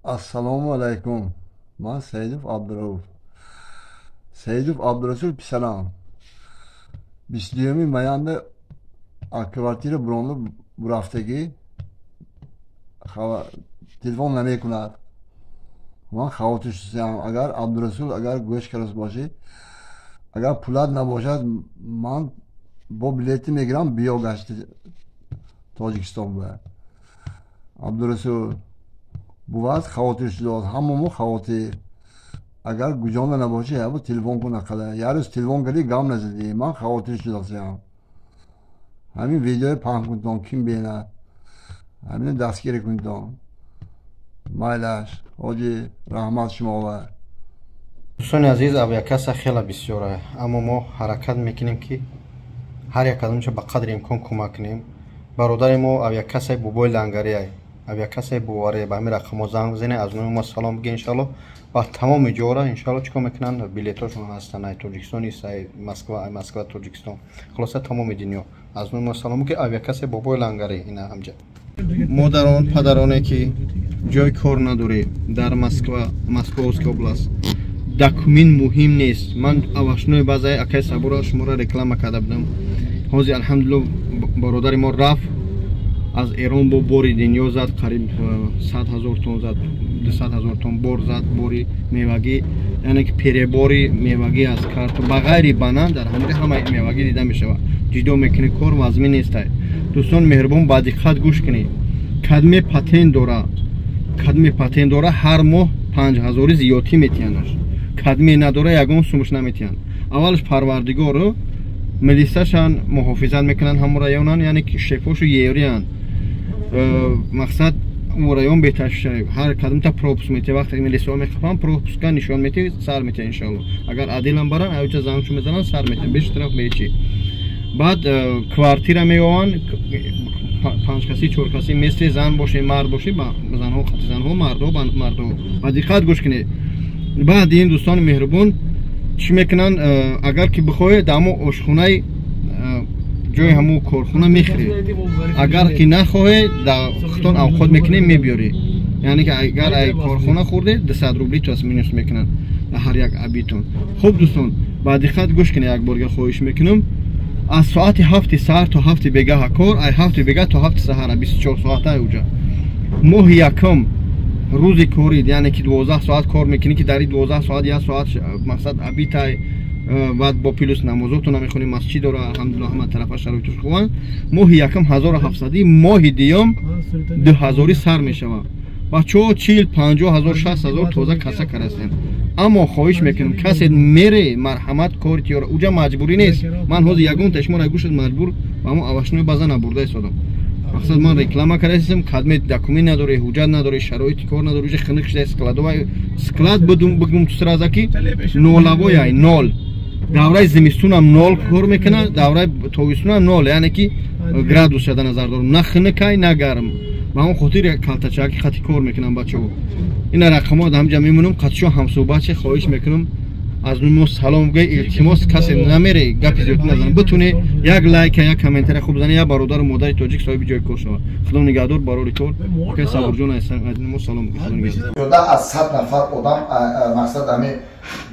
Ассалому алайкум. Ман Саидов Абдурауф. Саидов Абдурасул писарам. 22 маянда квартира буронда бурафтагӣ телефон намекунад. Ман хавотир шудам. Агар Абдурасул агар гӯш карда бошӣ, агар пулат набошад, ман бо билети мегирам, биё гашти Тоҷикистон ба. Абдурасул бувад хавотир шудааст, ҳамамо хавотир. Агар гуҷонда набошӣ, ябо телефон кун ақала. Як рӯз телефон кардӣ, гам назадӣ. Ман хавотир шудастам. Ҳамин видеои паҳн кунтон, ким бинад. Ҳамин дастгирӣ кунтон. Майлаш, ҳоҷӣ, раҳмат шумова. Дӯстони азиз, авиакасса хеле бисёра, аммо мо ҳаракат мекунем, ки ҳар як кадомша ба қадри имкон кӯмак кунем. Бародари мо авиакассаи Бобои Лангариай, авиакассаи Бовария, ба ҳамин рақамҳо занг бизанед, аз номи мо салом бигӯед, иншалло ба тамоми ҷора иншалло чӣ кор мекунанд, билетҳошон ҳастанд ай Тоҷикистон, ай Москва, ай Москва Тоҷикистон, хулоса тамоми дунё. Аз номи мо салом бигӯед, авиакассаи Бобои Лангари. Ина ҳамҷа модарон, падароне ки ҷои кор надоред дар Москва, Московская область, документ муҳим нест. Ман овощной базаи акай Сабура шуморо реклама карда будам. Ҳозир, алҳамдулилло, бародари мо рафт аз Эрон, бо бори дунё зад, қариб 100 000 тон зад, 200 000 тон бор зад, бори мевагӣ, яъне ки перебори мевагӣ аз карто, ба ғайри банан дар ҳамаи ҳамаи мевагӣ дида мешавад. Ҷидо мекунӣ, кор вазмин нестай. Дӯстон меҳрубон, ба диққат гӯш кунед. Кадме патент дора, кадме патент дора, ҳар моҳ 5000-и зиёдтӣ метиҳанаш. Кадме надора, ягон сумуш наметиҳанд. Аввалаш парвардигору милисашан муҳофизат мекунанд ҳамон районан, яъне ки шефошу ериянд. Мақсад ӯ район беташшай, ҳар кадомта пропуск метиҳ. Вақте милисаҳо мехапанд, пропуска нишон метиҳ, сар метиҳ, иншалло. Агар аделам баран, аёча зангчу мезананд, сар метиҳ, беш тараф бечи. Баъд квартира меёванд, панҷкасӣ, чоркасӣ месте, зан бошӣ, мард бошӣ, занҳо хати занҳо, мардҳо мардҳо. Ба диққат гӯш кунед. Баъд ин, дӯстони меҳрубон, чӣ мекунанд? Агар ки бихоҳед, дар ҳамо ошхонаи ҷои ҳамо корхона мехӯред, агар ки нахоҳед, дар хутон авқот мекунед, мебиёред. Яъне ки агар ай корхона хӯрдед, 200 рубли то минус мекунанд дар ҳар як обедтон. Хуб, дӯстон, ба диққат гӯш кунед, як борга хоҳиш мекунам. Аз соати 7-и саҳар то 7-и бегаҳа кор, ай 7-и бегаҳ то 7-и саҳара, 24 соата. Уҷа моҳи якум рӯзи корӣ, яъне ки 12 соат кор мекунӣ, ки дар ин 12 соат як соат мақсад обедтай, баъд бо плюс намозотона мехонӣ, масҷид дора, алҳамдулилла, ҳама тарафа шароитош хубанд. Моҳи якум 1700-ӣ, моҳи дуюм 2000-ӣ сар мешавад. Бачаҳо 40, 50 ҳазор, 60 000 тоза каса карастем. Аммо хоҳиш мекунам, касе мере, марҳамат, кори тиёра, уҷа маҷбурӣ нест. Ман ҳозир ягон ташмора гӯшат маҷбур ба ҳамо овощной база набурда истодам. Мақсад ман реклама кардаистам. Кадме документ надорӣ, ҳуҷҷат надорӣ, шароити кор надорӣ, уҷа хиник шуда складовай склад бигум сразу ки нолавояй, нол. Давраи зимистунам нол кор мекунад, давраи тобистунам нол, яъне ки градус шада назар дорам, на хиникай, на гарм. Ба ҳамон хотир калтачаки хати кор мекунам. Бачаҳо, ина рақамҳо дар ҳамҷа мемонам, қатшо ҳамсӯҳбат ше. Хоҳиш мекунам, аз номи мо салом гӯй, илтимос, касе намере, гапи зиёдтӣ назанам. Битуне як лайка, як комментария хуб зане, як бародару модари тоҷик соҳиби ҷои кор шавад. Худо нигаҳдор, барори кор. Акай Сабурҷон, аз номи мо салом гӯй, худо нигаҳдор. Зиёда аз 100 нафар одам, мақсад ами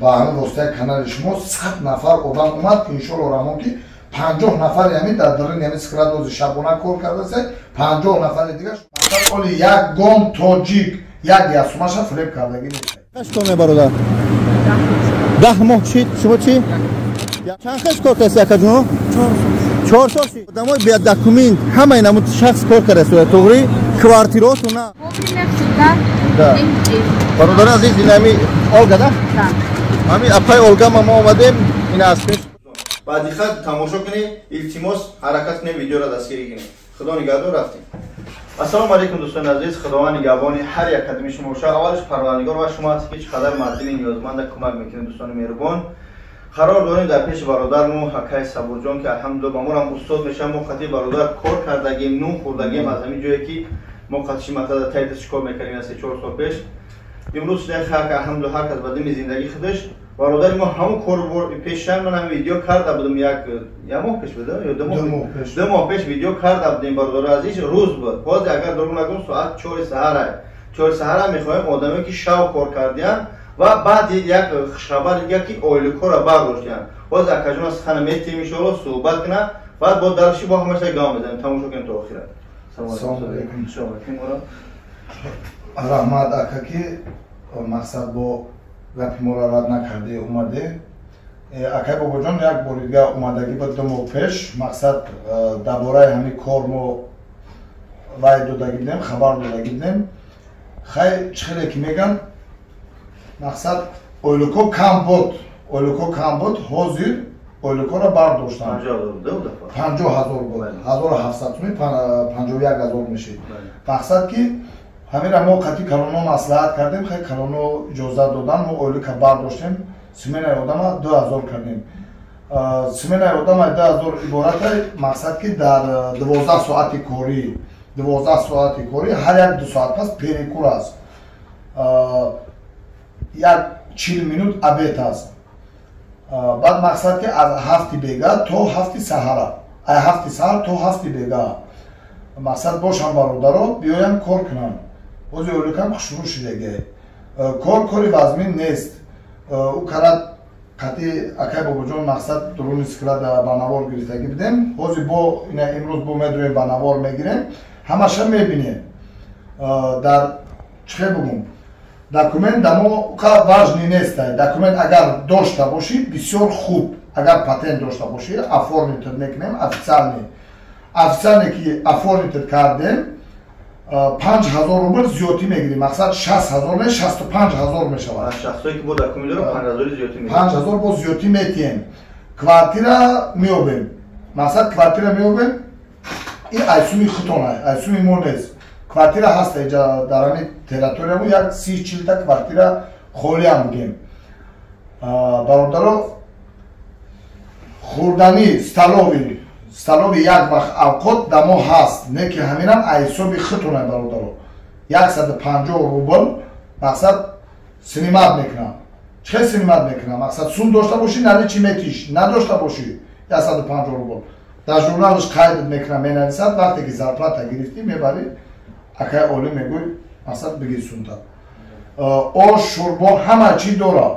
ба ҳамин воситаи канали шумо 100 нафар одам омад, ки иншоалло раҳмон, ки 50 нафари ҳамин дар даруни ҳамин склад ози шабона кор кардасе, 50 нафари дигар. Мақсад оли ягон тоҷик як ясумаша фиреб кардагӣ нест. Чӣ бародар, 10 моҳ шид. Шумо чӣ, чанд хеш кор кардааст, акаҷон? 4 сол шид. Одамои бе документ, ҳамаи намуд шахс кор кардааст, туғри квартираоту на. Бародари азиз, ин ҳами Олга да, ҳами апаи Олга ма мо омадем, ин аз пеш. Ба диққат тамошо кунед, илтимос, ҳаракат кунед, видеоро дастгирӣ кунед. Худо нигаҳдор, рафтем. Ассалому алайкум, дӯстони азиз, худованд нигаҳбони ҳар як қадами шумо бошад. Аввалаш парвардигор ва шумо ҳаст, ки чӣ қадар мардуми ниёзманда кӯмак мекунед. Дӯстони меҳрубон, қарор дорем дар пеши бародармо акай Сабурҷон, ки алҳамдулилла ба морам устод мешавам. Мо қатъи бародар кор кардагим, нун хӯрдагим аз ҳамин ҷое ки мо қатъиши матада тайдас кор мекардем 3-4 сол пеш. Имрӯз шуда хак, алҳамдулилла, ҳар кас ба дими зиндагӣ худаш. Бародари мо ҳамон кор пешан ман ҳамин видео карда будам, як моҳ пеш буда ё 2 моҳ, 2 моҳ пеш видео карда будем. Бародари азиз, рӯз буд, ҳозир агар дурӯғ нагӯм, соат 4-и саҳар. Чори саҳара мехоҳем одаме ки шав кор кардиянд ва баъд як хушхабар дига ки ойликҳоро бардоштиянд. Боз акаҷона сухана метиҳем, иншоалло суҳбат кунад, баъд бо дарши бо ҳамаша гап мезанем. Тамошо кунем то охира. Салому алейкум. Раҳмат, ака, ки мақсад бо гапи моро рад накарде, омаде. Акай Бобоҷон, як бори дига омадагӣ буд 2 моҳ пеш. Мақсад, дар бораи ҳамин кор мо вай додагӣ будем, хабар додагӣ будем. Хай, чӣ хеле ки меган, мақсад, ойликҳо кам буд, ойликҳо кам буд. Ҳозир ойликҳоро бардоштанд. 50 000 буд, 1700 суми, 51 000 мешид. Мақсад ки ҳамира мо қатъи калоно маслиҳат кардем. Хай, калоно иҷозат додан, мо ойлика бардоштем, сменаи одама 2000 кардем. Сменаи одама 2000 иборатай, мақсад ки дар 12 соати корӣ, 12 соати корӣ ҳар як 2 соат пас перекур аст, як 40 минут обед аст. Баъд, мақсад ки аз 7-и бега то 7-и саҳара, ай 7-и саҳар то 7-и бега. Мақсад, бошам, бародаро, биёям, кор кунам. Бози ойликам хушрӯ шидаге. Кор кори вазмин нест. Ӯ карат қатъи акай Бобоҷон, мақсад, дуруни склад ба навор гирифтагӣ будем. Ҳозир бо ина имрӯз бо медурем, ба навор мегирем, ҳамаша мебинем. Дар чӣ бугум, документ дамо важный нестай. Документ агар дошта бошӣ, бисёр хуб. Агар патент дошта бошӣ, оформить мекунем официальный. Официальный ки оформить кардем, 5000 рубл зиёдтӣ мегирем. Мақсад, 60 000 не, 65 000 мешавад. Шахсое ки бо документ дорад, 5000 зиёдтӣ. 5000 бо зиёдтӣ метиҳем. Квартира меёбем, мақсад, квартира меёбем. Ин айсуми худтона, айсуми мо нест. Квартира ҳаста иҷа, дар ҳамин территориямо як 30-40 та квартира холиам бигем. Бародаро, хӯрданӣ, столовый, столовый як вақт авқот дамо ҳаст, не ки ҳаминам айҳисоби худтона, бародаро. 150 рубл, мақсад, снимать мекунам. Чӣ хел снимать мекунам? Мақсад, сум дошта бошӣ, наличный метиш, надошта бошӣ, 150 рубл дар журналаш қайд мекунам, менависад. Вақте ки зарплата гирифтӣ, мебарӣ, акай олӣ мегӯй, мақсад, бигир сумта. Ош, шӯрбо, ҳама чӣ дора.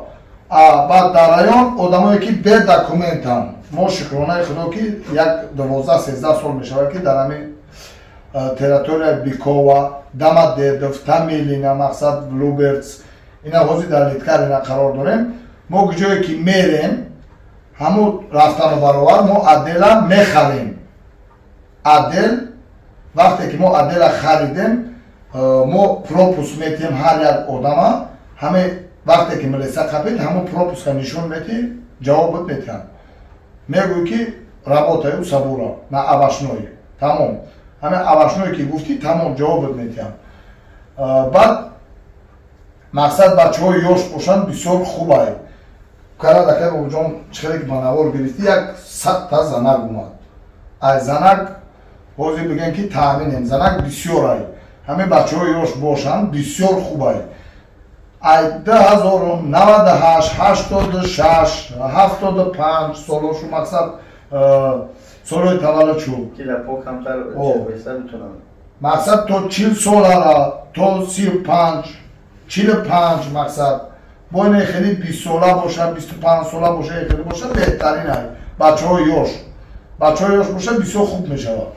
Баъд дар район одамое ки бе документанд, мо, шукронаи Худо, ки як 12-13 сол мешавад, ки дар ҳамин территорияи Бикова, Домодедово, Томилино, мақсад, Люберцы, ина ҳозир дар Литкарина қарор дорем. Мо ҷое ки мерем, ҳамун рафтану баровар мо отдельно мехарем. Отдельно вақте ки мо отдельно харидем, мо пропуск метиҳем ҳар як одама. Ҳаме вақте ки милиса қапид, ҳамун пропуска нишон метиҳ, ҷавобот метиҳанд. Мегӯй ки работаю сабура на овощной, тамом. Ҳаме овощной ки гуфтӣ, тамом, ҷавобот метиҳанд. Баъд, мақсад, бачаҳои ёш бошанд, бисёр хубай. Карад, акай Бобоҷон, чихеле ки ба навор гирифтӣ, як 100 та занак омад. Ай занак ҳозир бигем ки таъминем, занак бисёрай. Ҳамин бачаҳои ёш бошанд, бисёр хубай. Ай 2098, 86, 75 солошу, мақсад, солҳои таваллуд шуд, мақсад, то 40 солара, то 35, 45, мақсад, бо ине хеле 20 сола бошад, 25 сола боша, хеле бошад, беҳтарин ай. Бачаҳои ёш, бачаҳои ёш бошад, бисёр хуб мешавад.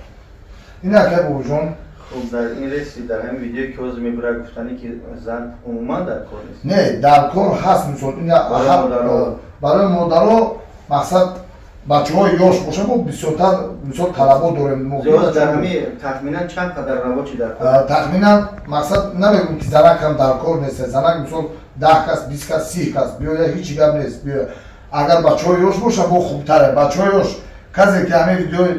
Ин, акай Бобоҷон. Хуб, дар ин реси, дар ҳамин видеое ки ҳозир мебурад, гуфтанӣ ки зан умуман дар кор нест? Не, дар кор ҳаст. Мисол, барои модаро, мақсад, бачаҳои ёш бошад, мо бисёртар, мисол, талабот дорем. Дар ҳами тахминан чанд қадар рабочий дар кор? Тахминан, мақсад, намегӯм ки занакам дар кор нест. Занак, мисол, 10 кас, 20 кас, 30 кас биёя, ҳеҷ гап нест, биёя. Агар бачаҳои ёш бошад, бо хубтаре. Бачаҳои ёш, касе ки ҳамин видеои,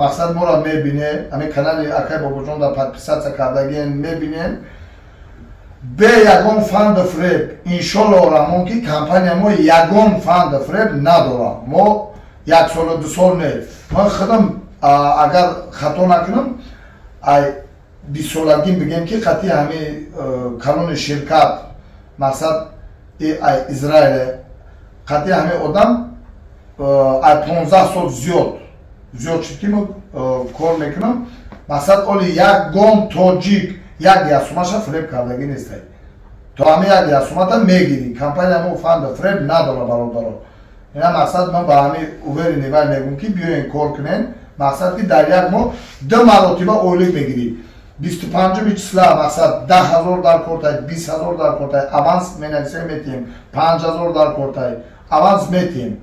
мақсад, моро мебине, ҳамин канали акай Бобоҷон дар подписаться кардагиен, мебинем, бе ягон фанду фреб, иншолло раҳмон, ки компания мо ягон фанду фреб надорам. Мо як солу 2 сол не, ман худам, агар хато накунам, ай 20 солагим бигем ки қатъи ҳамин калони ширкат, мақсад, ай Израиле, қатъи ҳамин одам ай 15 сол зиёд шуд ки мо кор мекунам. Мақсад, оли ягон тоҷик. Як ясумаша фреб кардагӣ нестай. То ҳами як ясумата мегирӣ. Компания мо фанду фреб надора бародаро. Ина мақсад ман ба ҳами уверенный вай мегӯм ки биёен кор кунен. Мақсад ки дар як моҳ 2 маротиба ойлик мегирӣ. 25 числа мақсад 10 000 дар кортай, 20 000 дар кортай, аванс менависем метиҳем, 5000 дар кортай, аванс метиҳем.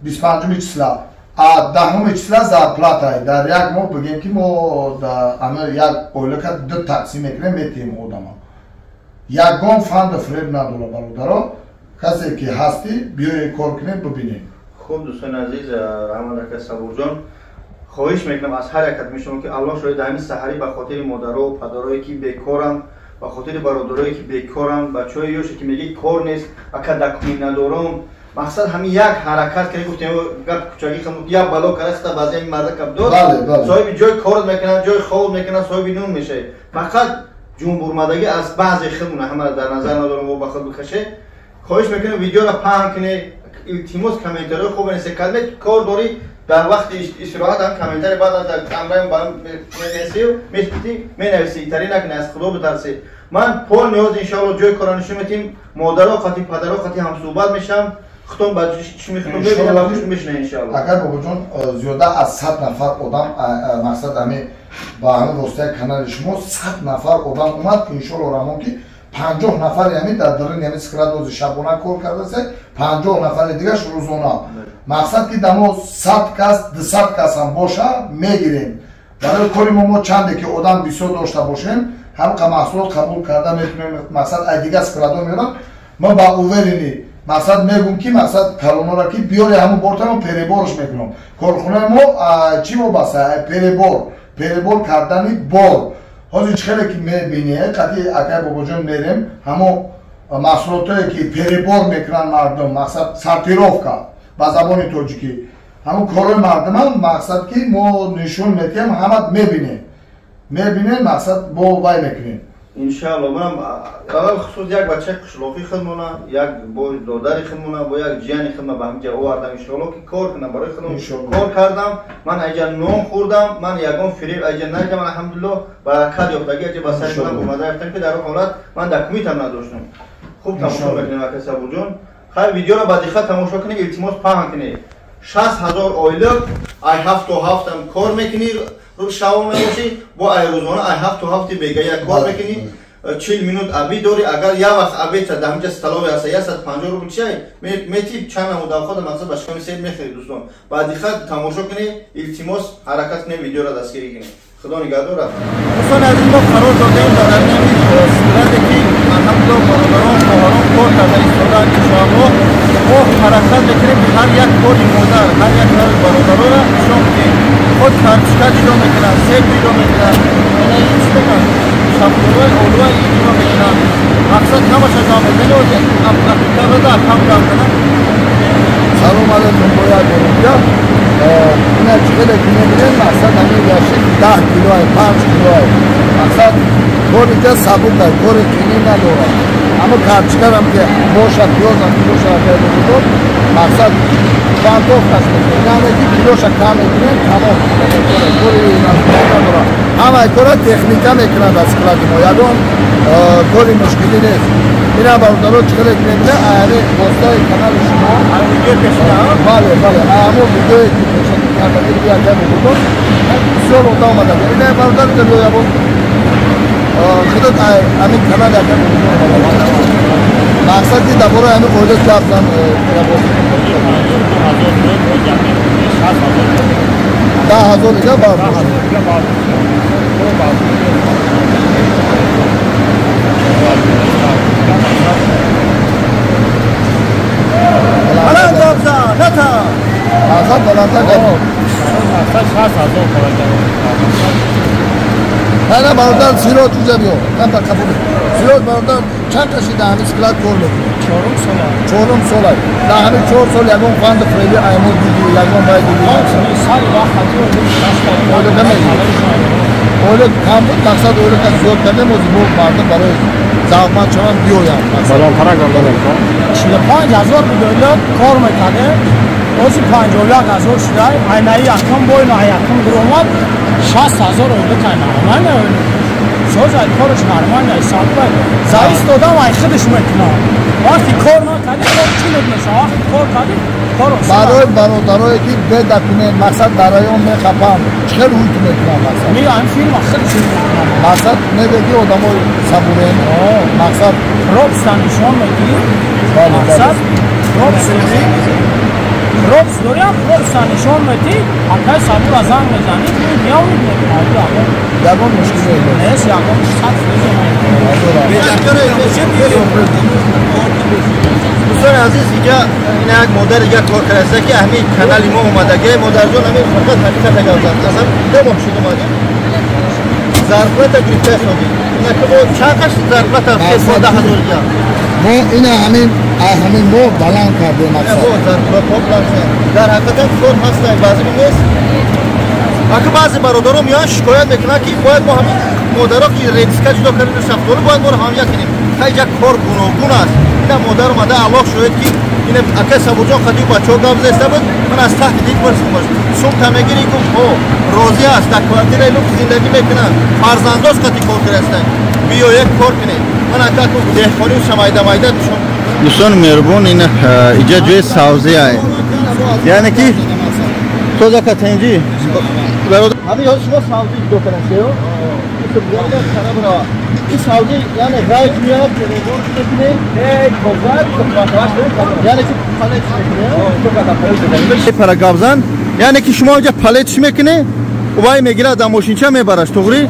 25 числа. А 10 числа зарплатай. Дар як моҳ бигем ки мо ама як ойлика ду тақсим мекунем метиҳем одама. Ягон фанду фреб надора бародаро. Касе ки ҳастӣ биёед кор кунем бибинем. Хуб дӯстони азиз, раҳмат ака Сабурҷон. Хоҳиш мекунам аз ҳар як кадоми шумо ки Аллоҳ шоҳид ҳамин саҳарӣ ба хотири модаро, падарое ки бекоранд, ба хотири бародарое ки бекоранд, бачаҳои ёше ки мегӯи кор нест, ака документ надорам. Мақсад ҳамин як ҳаракат кардем, гуфтем гап кучагӣ хам як бало карда баъзе ҳамин марда кап дод. Соҳиби ҷой кор мекунанд, ҷои хоб мекунанд, соҳиби нун мешавад. Фақат ҷунбурмадагӣ аз баъзе худмона ҳама дар назар надорам ва ба худ бикаше. Хоҳиш мекунем видеоро паҳн кунед, илтимос комментариҳои хуб бинависед. Калиме кор дорӣ дар вақти истироҳат ҳам комментари баъд аз камраем менависӣ, менависӣ, итарӣ накунӣ, аз Худо битарсӣ. Ман пол ниёз иншоалло ҷои корро нишон медиҳем, модаро қати падаро қати ҳамсӯҳбат мешавам, худтон ба чишми худтон мебинед ва гӯш мешунавед иншоалло. Агар бобоҷон зиёда аз 100 нафар одам мақсад ҳами ба ҳамин воситаи канали шумо 100 нафар одам омад, иншоалло раҳмон ки 50 нафари ҳамин дар даруни ҳамин склад ози шабона кор кардааст, 50 нафари дигараш рӯзона. Мақсад ки дамо 100 кас, 200 кас ҳам боша мегирем. Барои кори мо чанде ки одам бисёр дошта бошем, ҳамқа маҳсулот қабул карда метавонем. Мақсад ай дигар складо меорам. Мо ба уверенный мақсад мегӯм ки мақсад калонора ки биёре ҳамун бортамо переборш мекунам. Корхонаи мо чӣ вобаста? Перебор, перебор кардани бор. Ҳозир чӣ хеле ки мебинед, қати акай бобоҷон мерем, ҳамо маҳсулотое ки перебор мекунанд мардум, мақсад сортировка ба забони тоҷикӣ. Ҳамон корҳои мардумам мақсад ки мо нишон медиҳем, ҳама мебинем. Мебинем, мақсад бо вай мекунем. Иншаалло манам аввал хусус як бачаи қишлоқи худмона, як бо додари худмона, бо як ҷияни худма ба ҳаминҷа овардам иншоалло ки кор кунам барои худам. Кор кардам, ман айҷа нон хӯрдам, ман ягон фиреб айҷа надидам, алҳамдулилло баракат ёфтагӣ айҷа ба сари худам омада рафтам ки дар он ҳолат ман документам надоштам. Хуб тамошо мекунем ака Сабурҷон. Хайр видеоро ба диққат тамошо кунед, илтимос паҳн кунед. 60 000 ойлик ай 7 то 7 ам кор мекунӣ, шабо мебошӣ, бо ай рӯзона ай 7 то 7 бегая кор мекунӣ, 40 минут обед дорӣ. Агар як вақт обед дар ҳаминҷа столовая ҳаста 150 рубл чай мети, чанд намуд авқота мақсад ба шиками сер мехӯрӣ. Дӯстон ба диққат тамошо кунед, илтимос ҳаракат кунед, видеоро дастгирӣ кунед. Худо нигаҳдор рафт. Дӯстони азиз, мо қарор додаем дар ҳамин складе ки алҳамдулилло бародарон хоҳарон кор карда истодаанд. Иншоалло мо ҳаракат мекунем ки ҳар як кори модар, ҳар як кори бародаронро нишон бидиҳем. Худ картошка ҷудо мекунанд, себ ҷудо мекунанд, ана ин чӣ мекунанд, шафтолаи олуа ин ҷудо мекунанд. Мақсад ҳамаша ҷамъ мекунем, апикарада кам гап занам. Салом алейкум, бо як боринҷа. Ина чӣ хеле ки мебинед, мақсад ҳамин яшик 10 килоай, 5 килоай. Мақсад кори ҷа сабук ай, кори қинӣ надорад. Аммо картошкарам ки бошад, пиёзам ки бошад, акай бошад, мақсад фантовкаш мекунем. Яъне ки килоша кам мекунем, тамом. Кори надорад. Ҳамаи кора техника мекунад аз склади мо. Ягон кори мушкилӣ нест. Ина бародаро чӣ хеле ки мебинед, аяни воситаи канали шумо. Бале, бале, ҳамон видеое ки пешакӣ кардагӣ акай бобоҷон, бисёр одам омада. Ина бародар ябо худат ҳамин канали акай бобоҷон омада. Мақсад ки дар бораи ҳамин оила гап зан. 10 000 дига бар бошад. Баланд гап зан, натар. Мақсад баландтар гап. На, бародар Сироҷ уҷа биё. Камтар қабул. Сироҷ бародар чанд каши дар ҳамин склад кор мекунед? Чорум сола. Чорум сола. Дар ҳамин 4 сол ягон фанду фреби аймон дидӣ, ягон вай дидӣ? Сари вақт Ойлика мегирӣ. Ойлик кам буд, мақсад ойлика зиёд кардем, ҳозир мо мардум барои завқманд шаванд биёянд. Баландтарак гап занем. 45 000 буд ойлик кор мекардем. Ҳозир 51 000 шуда. Айнаи якум бой на якум гир омад 60 000 ойлик ай нормально ойлик. Соз ай кораш нормально, ай сабр. Завист одам ай худаш мекунад. Вақти кор накардӣ, кор чунуд мешавад. Вақти кор кардӣ, кор осон. Барои бародарое ки бе документ мақсад дар район мехапанд, чӣ хел ҳуй ту мекунанд мақсад? Ми ам фирма худаш мекунад. Мақсад мегӯяд ки одамои сабурен, мақсад пропуска нишон медиҳӣ. Мақсад пропуск пропуск дорӣ, пропуска нишон медиҳӣ, акай сабура занг мезанӣ, меояд мекунад. Ягон мушкиле нест, ягон сад дӯстони азиз, инҷа ин як модар дига кор кардаста ки ҳамин канали мо омадагӣ. Модарҷон, ҳамин фақат ҳақиқата гап зад. Аслан ду моҳ шуд омадем, зарплата гирифта шудем. Инаки мо чанд қаш зарплата 13 000 дига мо ина ҳамин ҳамин мо баланд кардем мақсад. Зарплата баланд шуд. Дар ҳақиқат кор ҳаст, баъзе нест. Ака, баъзе бародаро меоянд, шикоят мекунанд ки бояд мо ҳамин модаро ки редиска ҷудо кардем, шафтолу бояд моро ҳамя кунем. Ха, инҷа кор гуногун аст. Ина модар омада, Аллоҳ шоҳид ки ина ака Сабурҷон қадию бачаҳо гап заиста буд, ман аз таҳти дил пурсидам: сумта мегирӣ? Гуфт: ҳо, розӣ аст, дар квартираи люкс зиндагӣ мекунанд, фарзандош қати кор кардастанд. Биё як кор кунед. Ман ака деҳқонию шамайда майда. Дӯстони меҳрубон, ин иҷа ҷои савзӣ ай, яъне ки тозака тенҷи ҳамин ҳозир шумо савзӣ ҷудо кардастею ин савзӣ, яъне ғайб меяд, мекунед, яъне ки палет мекунед, пара гавзан, яъне ки шумо инҷа палет чӣ мекунед, вай мегирад, дар мошинча мебараш. Туғри,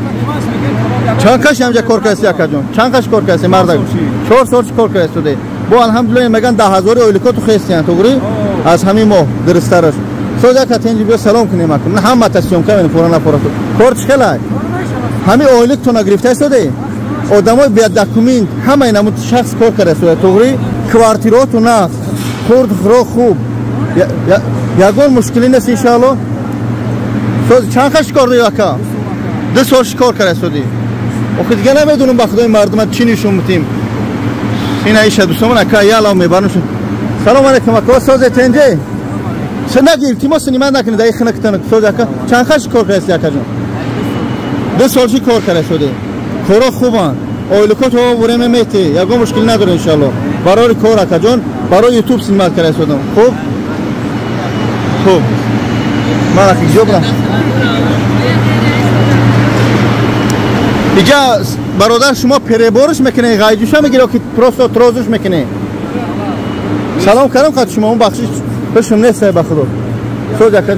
чанд каш ҳамҷа кор кардасти, акаҷон? Чанд каш кор кардасти, мардак? 4 сол чӣ кор кардастуде? Бо алҳамдулилла меган 10 000 ойликоту хестиян. Туғри, аз ҳамин моҳ дурусттараш. Соз, ака, тенҷи, биё салом кунем. Ака, ман ҳамата съёмка менем, фора нафора. Кор чӣ хелай? Ҳамин ойликтона гирифта истоде? Одамои бедокумент, ҳамаи намуд шахс кор карда истода. Туғри, квартироту нафт, хурд хӯрок хуб, ягон мушкилӣ нест, иншаалло. Соз, чанд қаш кор дорӣ, ака? 2 сол кор карда истодӣ. Охи дига намедонам, ба худои мардума чӣ нишон мутим. Ина иша дӯстомон, ака, ялав мебарам. Салом алейкум, ака, созе, тенҷе? Наги, илтимос, снимать накунед, ай хинактан. Соз, ака, чанд қаш кор кардаисти, акаҷон? 2 сол чӣ кор карда истоди? Коро хубанд, ойликото время мети, ягон мушкил надоре, иншалло. Барори кор, акаҷон, барои ютуб снимать карда истодам. Хуб, хуб, ман аки ҷо бурам. Иҷа бародар, шумо переборш мекунед, ғайҷуша мегиред ки просто трозуш мекунед? Салом кардам қад шумо, он бахшиш пешум нест, ба худо. Соз, ака,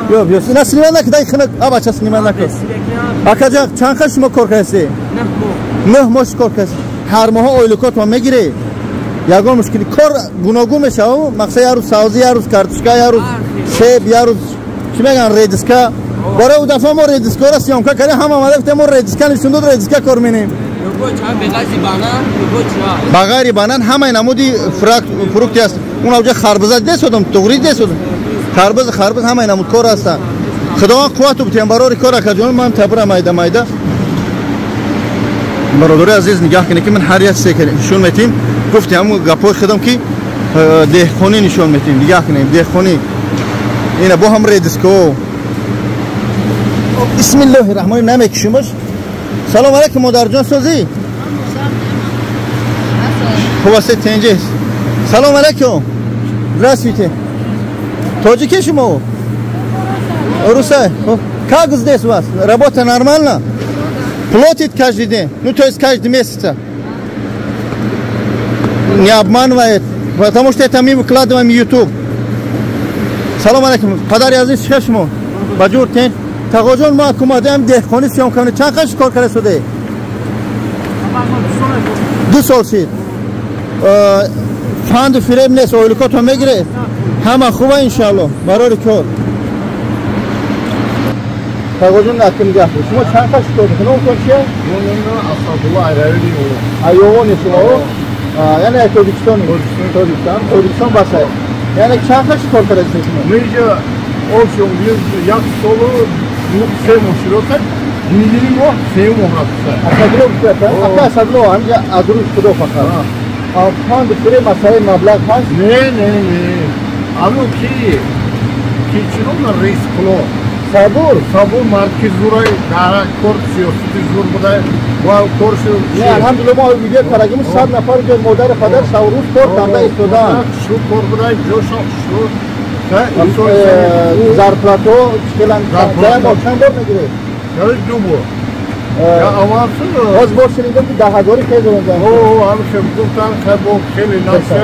ё биё, ина снимать накун, дай хина, а бача, снимать накун. Акаҷон, чанд қаш шумо кор кардастед? 9 моҳ кор кардастед. Ҳар моҳо ойликотон мегиред, ягон мушкили? Кор гуногун мешава, мақсад як рӯз савзӣ, як рӯз картошка, як рӯз себ, як рӯз чӣ мегӯян, редиска. Барои ӯ дафъа мо редискаро съёмка кардем, ҳама омада гуфтем: мо редиска нишон дод, редиска кор менем. Ба ғайри банан ҳамаи намуди фрукти аст. Он авҷа харбуза десодам, туғри десодам, харбуз, харбуз, ҳамаи намуд кор ҳастанд. Худованд қуввату битиям барори кор, акаҷон. Ман табра майда майда. Бародари азиз, нигаҳ кунед ки ман ҳар як чизе нишон метиҳем, гуфтем ҳамун гапҳои худам ки деҳқонӣ нишон метиҳем. Нигаҳ кунем, деҳқонӣ, ина бо ҳам редиско. Бисмиллоҳи раҳмони, намекушимаш. Салом алейкум, модарҷон, созӣ, хуб ҳастед, тенҷи? Салом алейкум, здравствуйте. Тоҷики шумо? Русай? Как здесь у вас работа, нормально платит каждый день, ну то есть каждый месяц, не обманывает? Потому что это мы выкладываем в YouTube. Салом алейкум, падари азиз, чӣ шумо, ба ҷур, тен? Тағоҷон, мо акумадаам деҳқонӣ съёмка кунем. Чанд қаш кор карда шуде? 2 сол шид. Фанду фиреб нест, ойликото мегире, ҳама хуба, иншаалло, барори кор. Тағоҷон, акм нигаҳ, шумо чанд қаш кор мекунед? Номтон чия? Айёвони шумо, яъне Тоҷикистони? Тоҷикистон, Тоҷикистон басай. Яъне чанд қаш кор карда шумо? Общем, як солу 3 моҳ шудоса, нигини моҳ 3 моҳ рафта. Асадло гуфта, ака Асадло, ҳамҷа аз рӯи худо фақат. Фанду фиреб, масъалаи маблағ ҳаст? Не, не, не. Ану ки чунон рискло Сабур? Сабур марки зурай, дара кор сиёсати зур будай, ва кор шуд. Не, алҳамдулилла мо видео карагиму 100 нафар ҷо модари падар шаврӯз кор карда истодаанд. Шу кор будай, ҷошо шу. Зарплато чӣ хелан? Чанд бор мегиред? Ду бор. Я аванс. Боз бор шунидам ки 10 ҳазори хел доранд. Ҳамше гуфтан хебо хеле насе.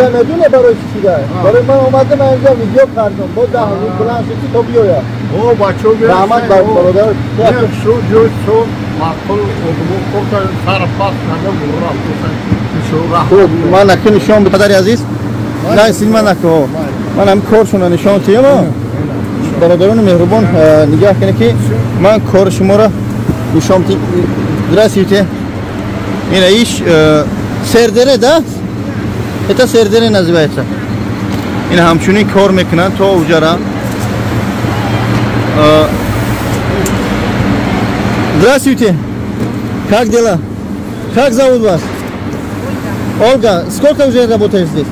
Я медуне барои чӣ шуда? Барои ман омадам инҷа видео кардам. Бо 10 ҳазор баланд шуд то биёяд. О бачо биё. Раҳмат бар бародар. Шу ҷой шу маъқул одаму кор сар пас карда рафт. Хуб, ман наки нишон падари азиз. На силма нако. Ман ҳам коршона нишон тиям. Бародарони меҳрубон, нигаҳ кунед ки ман кори шуморо нишон. Здравствуйте. Ина иш сердере, да? Это сердере называется. Ина ҳамчунин кор мекунанд то уҷара. Здравствуйте. Как дела? Как зовут вас? Ольга. Ольга, сколько уже работаешь здесь?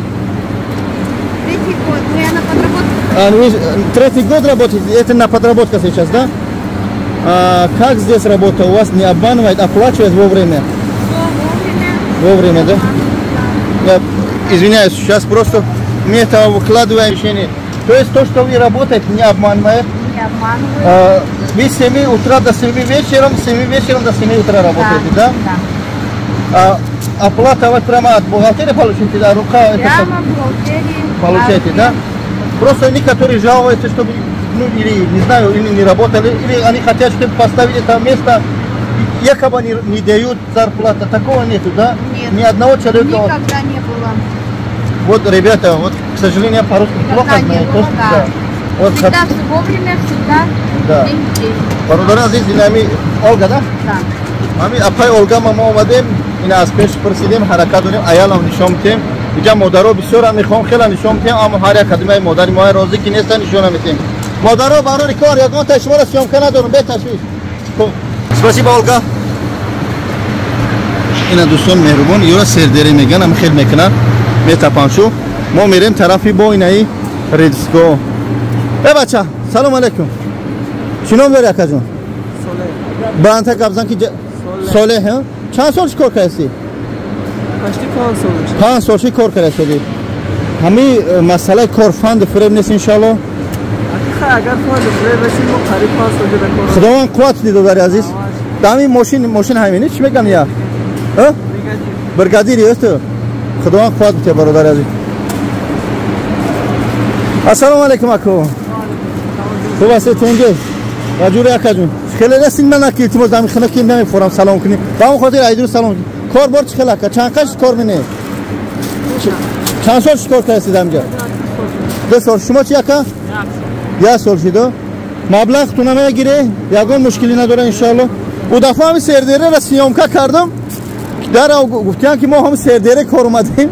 Третий год. Ну, я на подработке. А, вы третий год работаете? Это на подработка сейчас, да? А, как здесь работа? У вас не обманывает, оплачивает вовремя? Все вовремя. Вовремя, да? Я извиняюсь, сейчас просто мы это выкладываем решение. То есть то, что вы работаете, не обманывает? Не обманывает. А, вы с 7 утра до 7 вечером, с 7 вечером до 7 утра работаете, да? Да. А, оплата вот прямо от бухгалтерии получаете, да? Рука это прямо бухгалтерии. Получаете, да? Просто некоторые жалуются, чтобы, ну, или, не знаю, или не работали, или они хотят, чтобы поставили там место, якобы не дают зарплату. Такого нету, да? Нет. Ни одного человека. Никогда не было. Вот, ребята, вот, к сожалению, я по-русски плохо знаю. Не было, да. Да. Вот, всегда все вовремя, всегда, да. День в день. Бародари азиз, инами Олга, да? Да. Ами апай Олга ма омадем, ина аз пеш пурсидем, ҳаракат дорем, аялам нишон медиҳем. Иҷа модаро бисёр мехоҳам хела нишон медиҳем, аммо ҳар як кадимаи модари мо розӣ ки неста нишон намедиҳем. Модаро барори кор, ягон та шуморо съёмка надорам, беташвиш. Спасибо, Олга. Ина дӯстон меҳрубон, ёра сердере меган, ам хел мекунанд, метапанд шу. Мо мерем тарафи бо инаи редисго. Э бача, салом алейкум. Чӣ ном дори акаҷон? Баландтар гап зан ки Солеҳ, чанд сол чӣ кор кардасӣ? 5 сол. 5 сол чӣ кор кардасӣ? Ҳамин масъалаи кор фанду фиреб нест иншалло? Агар фанду фиреб бошад, мо қариб 5 сол ҷуда кор. Худованд қувват додари азиз. Дар ҳамин мошин ҳамин чӣ меган я? Бригадир ест? Худованд қувват бите бародари азиз. Ассалому алайкум аку. Хуб ҳастед тенге? Раҷури акаҷон. Хеле расид ман аки илтимос дар хона ки намефорам салом кунӣ. Ба он хотир айдуру салом. Кор бор чӣ хел ака? Чанд қаш кор мене? Чанд сол чӣ кор кардед инҷа? 2 сол. Шумо чӣ ака? 1 сол шидо. Маблағ ту намегире? Ягон мушкилӣ надора иншоалло. У дафъа ҳами сердере ра съёмка кардам. Дар гуфтиян ки мо ҳам сердере кор омадем.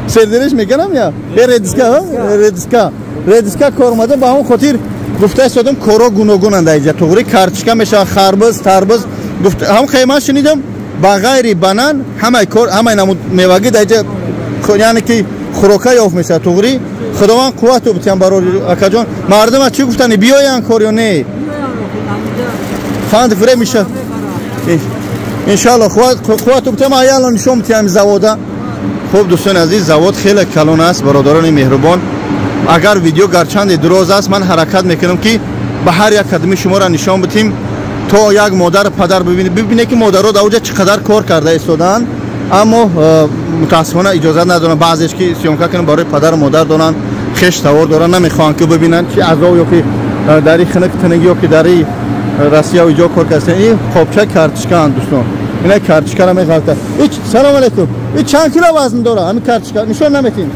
Сердереш меганам я? Редиска, редиска. Редиска кор омадем ба ҳамон хотир гуфта истодам коро гуногунанд инҷа. Туғри карточка мешавад, харбыз, тарбыз. Гуфт ҳам хейман шунидам ба ғайри банан ҳамаи кор, ҳамаи намуд мевагӣ дар инҷа, яъне ки хӯрока ёфт мешавад. Туғри худованд қувват битиям барори акаҷон. Мардума чӣ гуфтани биёянд кор ё не? Фанд фиреб мешавад. Иншалло қувват битиям аяло нишон битиям завода. Хуб дӯстони азиз, завод хеле калон аст бародарони меҳрубон. Агар видео гарчанде дуроз аст, ман ҳаракат мекунам ки ба ҳар як қадами шуморо нишон битим то як модар падар бибине ки модаро дар оҷа чӣ қадар кор карда истодаанд, аммо мутаассифона иҷозат надоранд баъзеш ки съёмка кунанд барои падару модар доранд, хеш тавор доранд, намехоҳанд ки бибинанд чи азоб ё ки дар ин хинак тинагӣ ё ки дар ин Россия иҷо кор карданд. Ин қобча карточкаанд дӯстон. Ина карточкаро меғалта. Ич салом алейкум. Ин чанд кило вазн дора? Ҳамин карточка нишон наметин.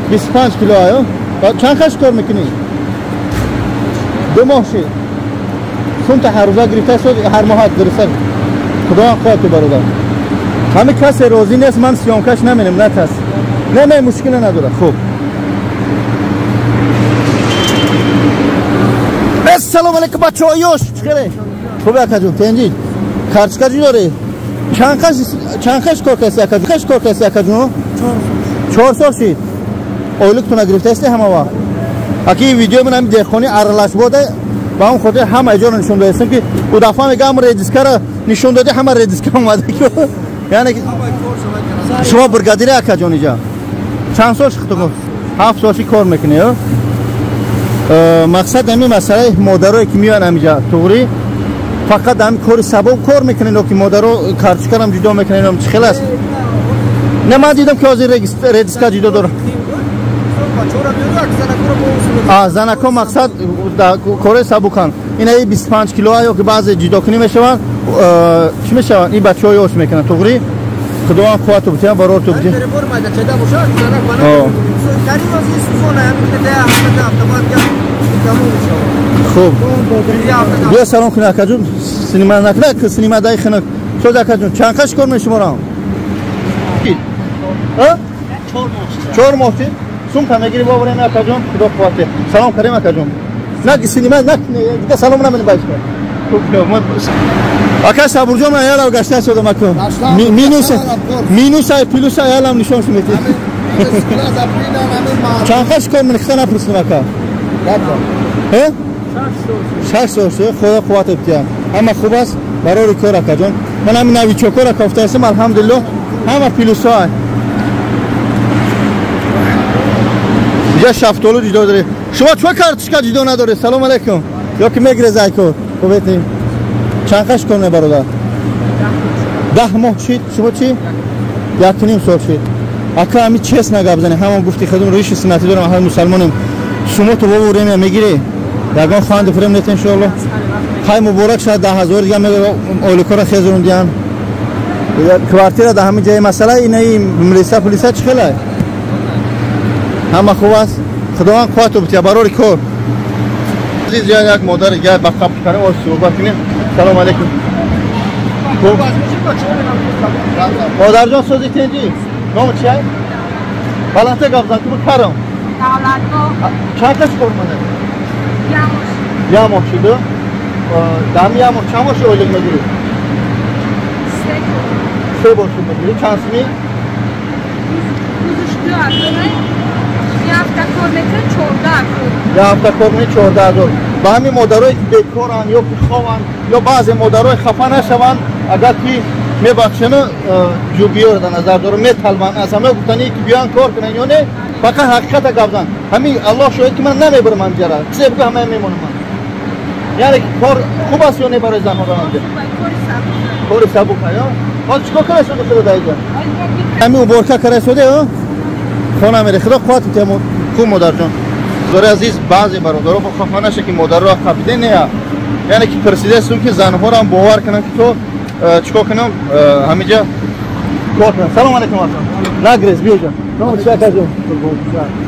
25 кило аё? Чанд хаш кор мекунӣ? 2 моҳ шид. Сумта ҳар рӯза гирифта шуд, ҳар моҳ гирифта. Худованд қувват ту бародар. Ҳамин касе розӣ нест, ман съёмкаш наменем, натарс. Не, не, мушкиле надорад. Хуб. Ассалому алейкум бачаҳо, ёш, чӣ хеле? Хуб акаҷон, тенҷи. Карточка чӣ дорӣ? Чанд қаш кор кардӣ акаҷон? Қаш кор кардӣ акаҷон? 4 сол шид. Ойликтона гирифтаисти ҳама вақт? Аки видео ман ҳами деҳқони аралаш бода ба он хотир ҳама иҷоро нишон додастем ки ӯ дафъа мегӯям редискаро нишон доди ҳама редиска омада. Яъне шумо бригадири акаҷон иҷа чанд сол шихту? 7 сол ши кор мекунӣ? Мақсад ҳамин масъалаи модарое ки меоянд ҳамиҷа туғрӣ фақат ҳамин кори сабоб кор мекунанд ё ки модаро картошкарам ҷудо мекунанд чӣ хел аст? Не ман дидам ки ҳозир редиска ҷудо дорам. Занако мақсад кори сабуканд. Ина 25 кило ё ки баъзе ҷудокунӣ мешаванд чӣ мешаванд ин бачаҳо ёш мекунанд туғрӣ. Худованд қуввату битиҳад барорту битиҳад. Хуб биё салом кунед акаҷон. Синима накунад синима дай хинак. Соз акаҷон чанд қаш кор мешуморам? 4 моҳ шид. Сумка мегири во время акаҷон. Худо қувват диҳад. Салом кардем акаҷон. На синима на салом намени бача. Ака Сабурҷон ман ялав гашта шудам аку. Минус минусай плюсай ялам нишон шумети. Чанд қаш кор мекунӣ напурсидам ака? 6 сол шуд. Худо қувват диҳад. Ҳама хуб аст барори кор акаҷон. Ман ҳамин новичокора кофта ҳастам алҳамдулиллоҳ ҳама плюсҳо. Иҷа шафтолу ҷудо доред. Шумо чӣ картошка ҷудо надоред? Салом алейкум. Ё ки мегирез айкор? Хубетӣ? Чанд қаш кор мебародар? 10 моҳ шид. Шумо чӣ? 1.5 сол шид. Ака ҳами честно гап занем. Ҳамон гуфти худум риши суннатӣ дорам, ҳама мусалмонем. Шумо то во время мегирӣ? Ягон фанди фрем нет иншоалло. Хай муборак шад 10,000 дига ойликора хезурун диҳан. Квартира дар ҳамин ҷои масъала инаи милиса полиса чӣ хелай? Ҳама хуб аст. Худованд қуввату битиҳад барори кор. Азиз як модари гай ба қабр кардем, оз суҳбат кунем. Салом алейкум. Модарҷон сози тенҷӣ? Номи чи ай? Баландтар гап зан ки карам. Чанд кас кор менад? Як моҳ шуду. Дар ҳамин як моҳ чанд бор ойлик мегирӣ? 3 бор шуд мегирӣ. Чанд сумӣ? Як ҳафта кор мекунӣ 14,000. Як ҳафта кор мекунӣ 14,000. Ба ҳамин модарое ки бекоранд ё ки хованд ё баъзе модарое хафа нашаванд агар ки мебахшанд ҷугиёро дар назар дорам металбанд аз ҳама гуфтанӣ ки биёянд кор кунанд ё не фақат ҳақиқата гап зан. Ҳамин Аллоҳ шоҳид ки ман намебарам ҳамҷара кисе бигӯ ҳамая мемонам ман. Яъне ки кор хуб аст ё не барои занҳо дар ҳамҷа? Кори сабук ё? Ҳозир чикор карда шуд худо дар инҷа? Ҳамин уборка карда шуде ё? Хона мере. Худо қувват диҳад хуб модарҷон. Дори азиз баъзе бародаро бо хафа наша ки модарро қабиде не. Яъне ки пурсидаастум ки занҳоро ҳам бовар кунанд ки то чикор кунам ҳаминҷа кор кунам. Салом алейкум ака. Нагрез биёҷа. Номи чи акаҷон?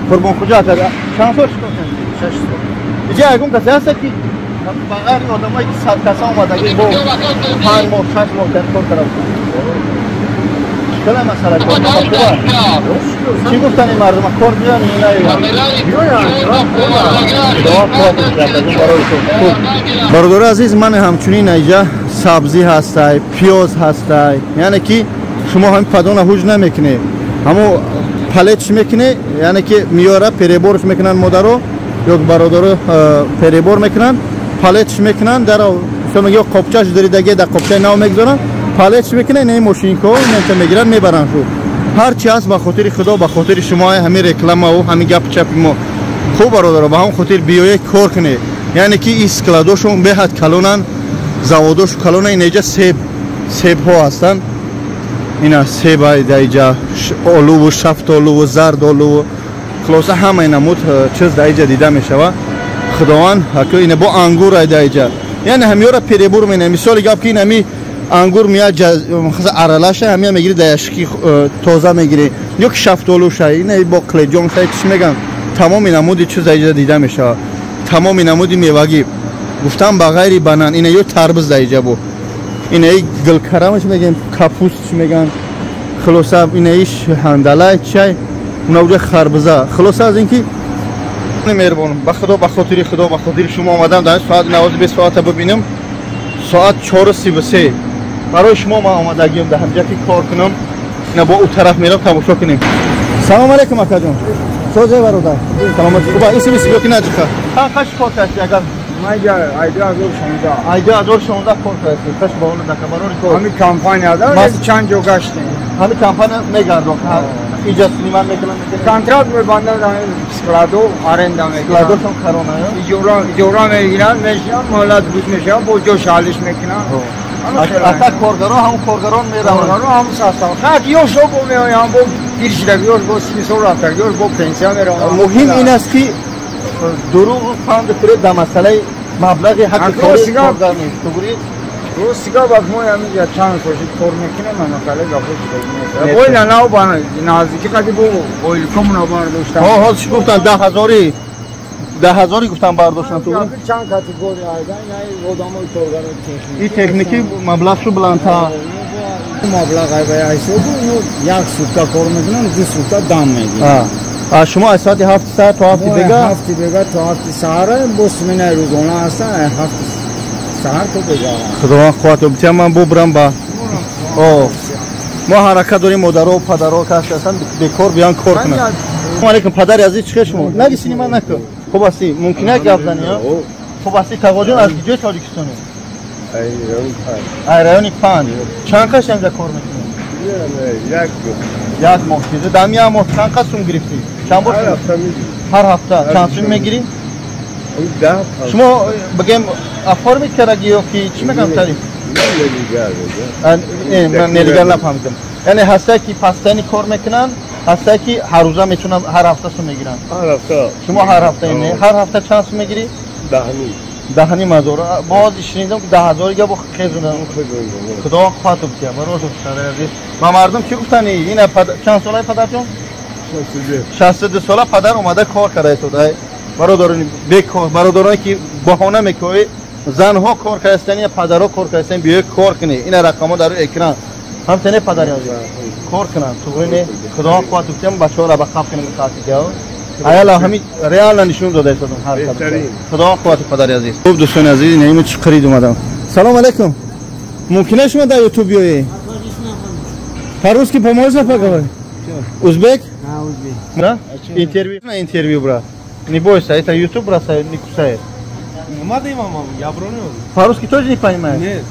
Қурбонхуҷа ака. Чанд сол чикор кунед? 6 сол. Иҷа ягон касе ҳаста ки ба ғайри одамое ки 100 каса омадаги бо 5 моҳ 6 моҳ дар кор карда бошанд? Чикала масъала кор чӣ гуфтани мардума кор биёянд ё наёянд? Бародари азиз ман ҳамчунин инҷа сабзӣ ҳастай, пиёз ҳастай. Яъне ки шумо ҳамин падона ҳуҷ намекунед. Ҳамо палетш мекунед, яъне ки меёра переборш мекунанд модаро ё бародаро перебор мекунанд, палетш мекунанд, дар ё қопчаш даридаге дар қопчаи нав мегузоранд, палетш мекунанд, ин мошинкаҳо инта мегиранд мебаранд шуд. Ҳар чи ҳаст ба хотири Худо, ба хотири шумо ҳамин рекламаву ҳамин гапи чапи мо. Хуб бародаро, ба ҳамон хотир биёед кор кунед. Яъне ки ин складошон беҳад калонанд, заводошон калонанд. Ин иҷа себҳо ҳастанд. Ина себ дар иҷа олуву шафтолуву зардолуву хулоса ҳамаи намуд чиз дар иҷа дида мешавад. Худованд ина бо ангур дар иҷа. Яъне ҳамиёра перебор менам. Мисоли гап ки ин ҳами ангур меяд аралаша ҳамия мегири дар яшки тоза мегири ё ки шафтолуша ина бо қилеҷонша чӣ меган тамоми намуди чиз дар иҷа дида мешавад. Тамоми намуди мевагӣ гуфтам ба ғайри банан ина ё тарбуз дар иҷа бу ина гулкарамаш мегӯем капуст чӣ меган хулоса ина иш ҳандала чай уна уҷа харбуза. Хулоса аз ин ки меҳрубонам ба Худо ба хотири Худо ба хотири шумо омадам дар соат 92 соата бибинам соат 4:33 барои шумо ман омадагиам дар ҳамҷа ки кор кунам. Ина бо ӯ тараф мерам тамошо кунем. Салом алейкум акаҷон. Созе бародар. Саломат. Хуб, исми сиё ки наҷиха. Чанд қаш кор кардӣ агар? Ман ай 2016. Ай 2016 кор кардӣ. Қаш ба он дакабарори кор. Ҳамин компанияда чанд ҷо гаштем. Ҳамин компания мегардон. Иҷа снимат мекунам. Контракт мебандам дар складу аренда мекунам. Складошон карона ё? Иҷора мегиранд, мешинам, молат буд мешавад, бо ҷош ҳалиш мекунам. Ата коргарон ҳам коргарон мераванд. Коргарон ҳам састан. Хак ёшо бо меоянд, бо пир шудагӣ, ёш бо 30 сол рафтагӣ, ёш бо пенсия мераванд. Муҳим ин аст ки дурӯғу фанду фиреб дар масъалаи маблағи ҳаққи кори коргар нест. Тугри? Рости гап мо ҳаминҷа чанд сол шуд кор мекунем, масъалаи гапҳо шудагӣ нест. Ойла нав ба наздикӣ қади бо ойликомона бардоштам. Ҳо, ҳозир чӣ гуфтанд? 10,000 10,000 гуфтан бардоштан ту? Чанд категория айдан, яъне одамои коргарои техникӣ. Ин техникӣ маблағшу баландтар. Маблағ ай ба ҳисобу ино як сутка кор мекунанд, 2 сутка дам мегиранд. Шумо аз соати 7 саҳар то 7 бега? 7 бега то 7 саҳар, бо сменаи рӯзона ҳастан, 7 саҳар то бега. Худованд қувват ёб. Ман бубрам ба мо ҳаракат дорем, модаро падаро кас ҳастанд бекор биён кор кунанд. Салом алейкум падари азиз, чӣ шумо? Наги синема накун. Хуб ҳастӣ? Мумкин аст гап занӣ? Хуб ҳастӣ тағоҷон? Аз куҷои Тоҷикистонӣ? Ай райони 5. Чанд қаш инҷа кор мекунӣ? Як моҳ шуда. Дар як моҳ чанд қаш сум гирифтӣ? Чанд бор? Ҳар ҳафта. Чанд сум мегирӣ? Шумо бигем оформить кардаги ё ки чӣ мегӯям тари? Ман нелегал нафаҳмидам. Яъне ҳастае ки пастани кор мекунанд, ҳастае ки ҳар рӯза метавонанд ҳар ҳафта сум мегиранд. Ҳар ҳафта. Шумо ҳар ҳафта не? Ҳар ҳафта чанд сум мегирӣ? 10,5. 10,5 ҳазор. Боз шунидам ки 10,000 га бо хезунам. Худо қувват бидиҳад. Барои шумо азиз. Ба мардум чӣ гуфтанӣ? Ина чанд солаи падарҷон? 62 сола падар омада кор карда истода. Бародарони бекор, бародароне ки баҳона мекоӣ, занҳо кор кардаистанд, ё падарҳо кор кардаистанд, биёед кор кунед. Ина рақамҳо дар экран. Ҳамчунин падари азиз кор кунанд. Туғри не? Худо қувват бидиҳад, бачаҳоро ба қаф кунем қатъия. Аяла ҳамин реально нишон дода истодам ҳар кадом. Худо қувват падари азиз. Хуб дӯстони азиз, ина имо чӣ қарид омадам. Салом алейкум. Мумкин аст шумо дар YouTube биёед? По-русски поможешь поговорить? Узбек? Да, узбек. Да? Интервью на интервью, брат. Не бойся, это YouTube бросает, не кусает. По-русски тоже не понимаешь? Нет.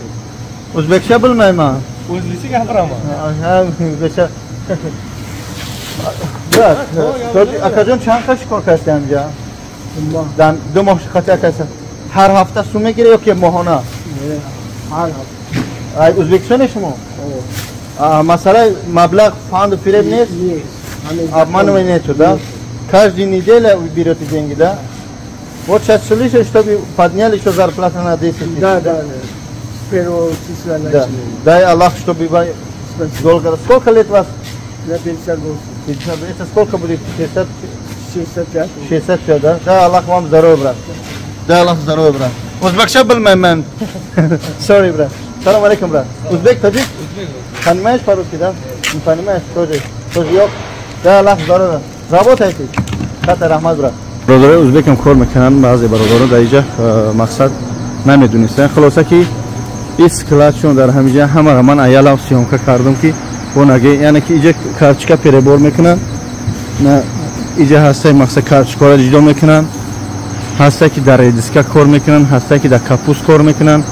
Узбекша bilmayman. O'zbekcha gapiraman. Ha, o'zbekcha. Брат, akajon чанд қаш кор кардӣ инҷа? 2 моҳ қати акаса. Ҳар ҳафта сум мегирӣ ё ки моҳона? Ҳар ҳафта. Ай Узбекистоне шумо? Масалаи маблағ фанду фиреб нест? Нест. Обманывай нету, да? Каждую неделю вы берете деньги, да? Вот сейчас слышишь, чтобы подняли еще зарплату на 10 тысяч. Да, да, да. С первого числа начали. Да. Дай Аллах, чтобы вы долго... Сколько лет вас? На 58. 50. Это сколько будет? 60? 65. 65, да? Дай Аллах вам здоровья, брат. Дай Аллах здоровья, брат. Узбекша bilmayman. Sorry, брат. Салам алейкум, брат. Узбек, таджик? Понимаешь по-русски, да? Не понимаешь? Тоже. Тоже ёк. Дай Аллах здоровья. Работайте. Ката раҳмат, брат. Бародарои узбекам кор мекунанд, баъзе бародарон дар инҷа мақсад намедонистанд. Хулоса ки ин складшон дар ҳаминҷа ҳамаро ман аялам съёмка кардам ки бо наге, яъне ки инҷа карточка перебор мекунанд, на инҷа ҳастаи мақсад карточкаро ҷудо мекунанд, ҳастае ки дар редиска кор мекунанд, ҳастае ки дар капуст кор мекунанд.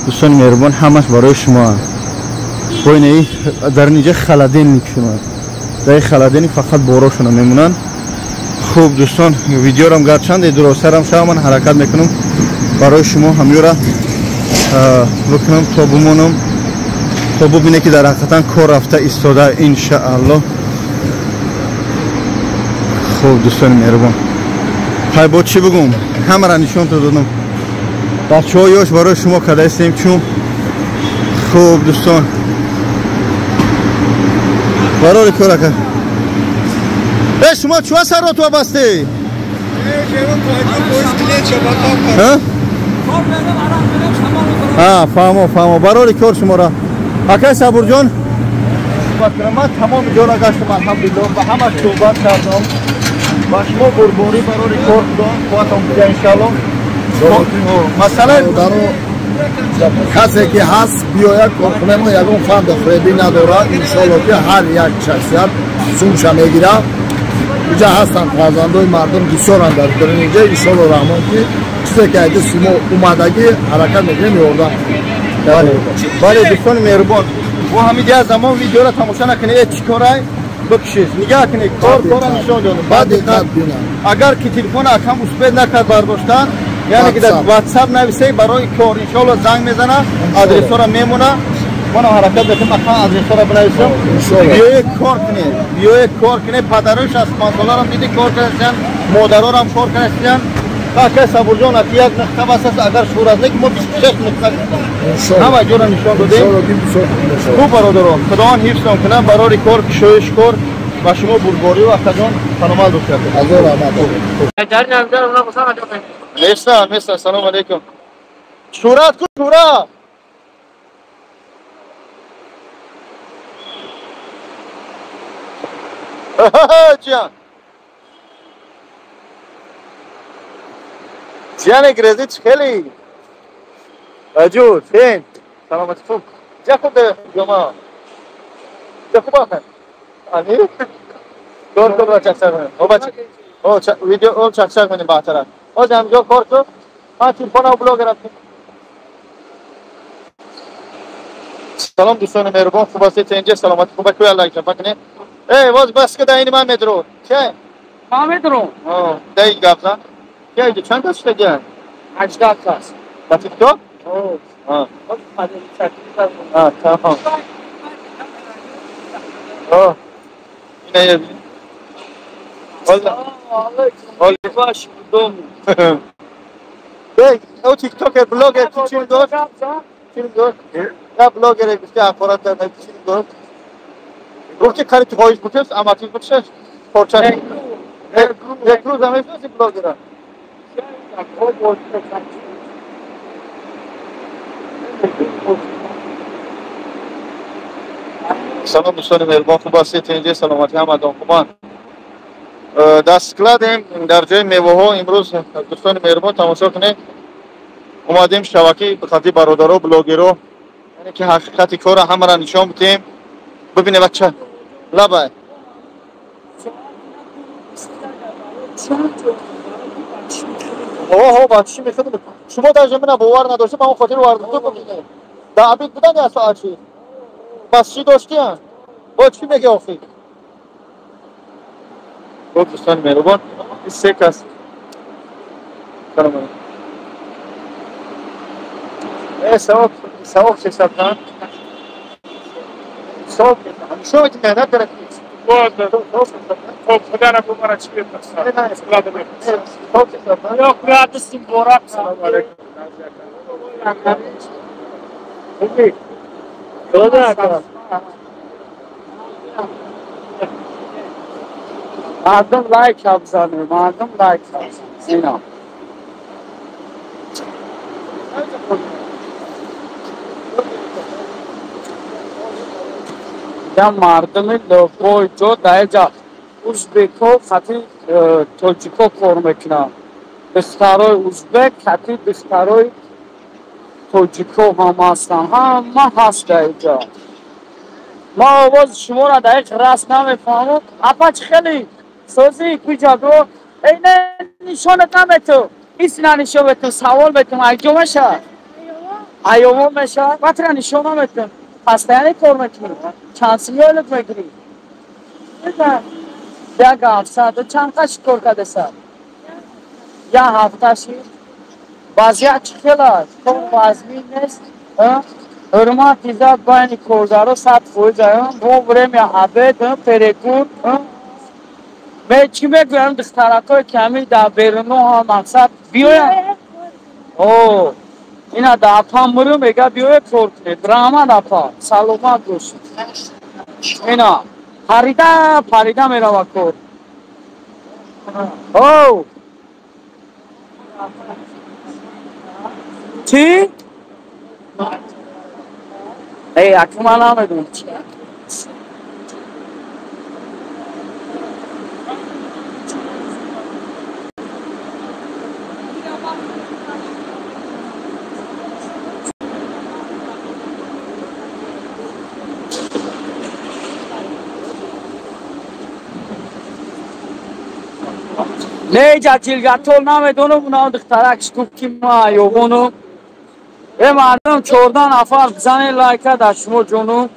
Дӯстони меҳрубон, ҳамаш барои шумоанд. Бо инаи дар инҷа холодильник шуна. Дар ин холодильник фақат борошона мемонанд. Хуб дӯстон, видеорам гарчанде дуростарам шава, ман ҳаракат мекунам барои шумо ҳамёра бикунам то бимонам, то бубине ки дар ҳақиқатан кор рафта истода иншааллоҳ. Хуб дӯстони меҳрубон, хай бо чӣ бигӯм, ҳамаро нишонто додам. Бачаҳо ёш барои шумо карда истем чун. Хуб дӯстон, барори кор ака. Э, шумо чуа саротуа басте? Фаҳмо, фаҳмо. Барори кор шуморо. Акай Сабурҷон, ман тамоми ҷоро гаштам, алҳамдулиллоҳ, ба ҳама суҳбат кардам. Ба шумо бурборӣ барори кор худо қувватон бидиҳад иншааллоҳ. Масалан касе ки ҳаст биёяд корхонаи мо ягон фанду фиребӣ надорад. Иншоалло ки ҳар як шахсият сумша мегирад. Инҷа ҳастанд фарзандои мардум бисёранд дар дарун инҷа. Иншоалло раҳмон ки чизе ки аз дасти мо омадагӣ ҳаракат мекунем, ёрдам. Бале, дӯстони меҳрубон, бо ҳамин дигар замон видеоро тамошо накунед, чӣ корай бикшед, нигаҳ кунед, кор кора нишон додем. Ба диққат бинанд. Агар ки телефона акам успед накард бардоштан, яъне ки дар WhatsApp нависед барои кор, иншоалло занг мезана, адресҳоро мемона. Мана ҳаракат мекунем, акам адресҳоро бинависам. Биёед кор кунед, биёед кор кунед. Падарои 65 соларам диди кор кардастиян, модарорам кор кардастиян. Акай Сабурҷон, аки як нуқта бас аст, агар шӯрат не, ки мо 26 нуқта ҳама ҷоро нишон додем. Хуб бародарон, Худованд ҳифзтон кунад, барори кор, кушоиш кор ва шумо бурдборӣ ва акаҷон саломат бошед. Ҳазор раҳмат. Неста, неста, салом алейкум. Шӯрат ку, шӯра. Ҷиан. Ҷиане грези чӣ хеле? Аҷур, хен. Саломати хуб. Ҷа хуб ҷома. Ҷа хуб ахан. Ани? Кор кор ва чакчак менем. О бача. О видео о чакчак менем баҳтара. Оз ҳамҷо кор кун. Ман телефонам блогерам. Салом дӯстони меҳрубон, хуб ҳастед? Инҷа саломати хуб ку аллоҳ ҷон бакне. Эй, воз бас ки даини ман медро. Ча? Ман медро. О, дай гап зан. Ча, чанд кас шуда? 18 кас. Ба TikTok? О. А, тамом. О. Ина я. Алейкум. Дом. Эй, о TikToker, блогер, чӣ дошт? Чӣ дошт? Я блогер гуфта аппарат дар чӣ дошт? Гуфти кари хоҳиш бутес, амати бутшаш, порчаш. Як рӯз ҳам мешноси блогера. Салом дӯстони меҳрубон, хуб ҳастед? Инҷа саломатӣ ҳамадон хубанд. Дар складем, дар ҷои меваҳо имрӯз дӯстони меҳрубон тамошо кунед. Омадем шабакаи хати бародаро, блогеро, яъне ки ҳақиқати корро ҳамаро нишон бидиҳем. Бибине бача, лабай. Оҳо, бачи мехӯрд. Шумо даже мена бовар надоштед, ба он хотир вардуту бибинед. Дар абид будан я соат чи? Бас чӣ доштиян? Бо чӣ меги охир? Хуб дӯстони меҳрубон, се кас. Салом алейкум. Э, савоб, савоб чесабдан. Савоб, шумо меҳнат кард. خب خدا را ببارد چی بپرسم یا خدا دستیم بارک. سلام علیکم. مردم لایک بزنه، مردم لایک بزنه. اینا мардуми лобой ҷо даҷа узбекҳо хати тоҷикҳо кор мекунанд. Духтарои узбек хати духтарои тоҷикҳо ҳам ҳастанд. Ҳама ҳаст даҷа. Ман овози шуморо дақиқ раст намефаҳмам. Апа чӣ хеле созӣ куҷа го? Эй не, нишонат намету. Исна нишон мету, савол метум. Айҷо мешавад? Айёво мешавад? Батра нишон наметум. Постоянно кор мекунӣ? Чанд сими ойлук мегирӣ? Як ҳафтсад. Чанд қаши кор кардеса? Як ҳафта шид. Вазъият чӣ хел аст? Кор вазмин нест? Ҳурмат иззат байни коргаро 100%. Во время обед, перекур. Ме чӣ мегӯям духтаракое ки ҳамин дар беруно ҳам мақсад биёянд? О, ина да апа муру мега биёед кор кунед. Раҳмат апа, саломат бошед. Ина парида парида мерава кор. Оу, чӣ? Эй, аку ман намедонам чӣ. Не иҷа ҷилгатол намедонам, унам духтарак гуфт ки ман айёвонам. Э мардум, 14 нафар бизанед лайка дар шумо ҷонум.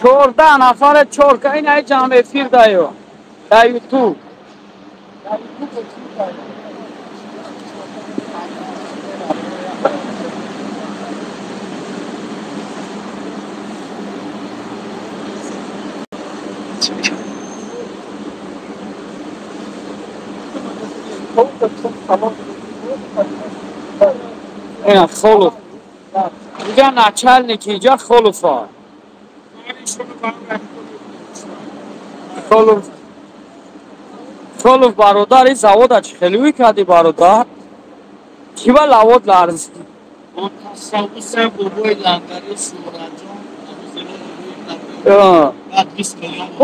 14 нафаре чорка ин ай ҷам эфир дайо. Дар YouTube. Дар YouTube эфир дайо. Ина Холов. Иҷа начальник, иҷа Холова. Холов. Холов бародар, ин завода чӣ хеле ӯй кардӣ бародар? Чӣ ба лавод ларзидӣ?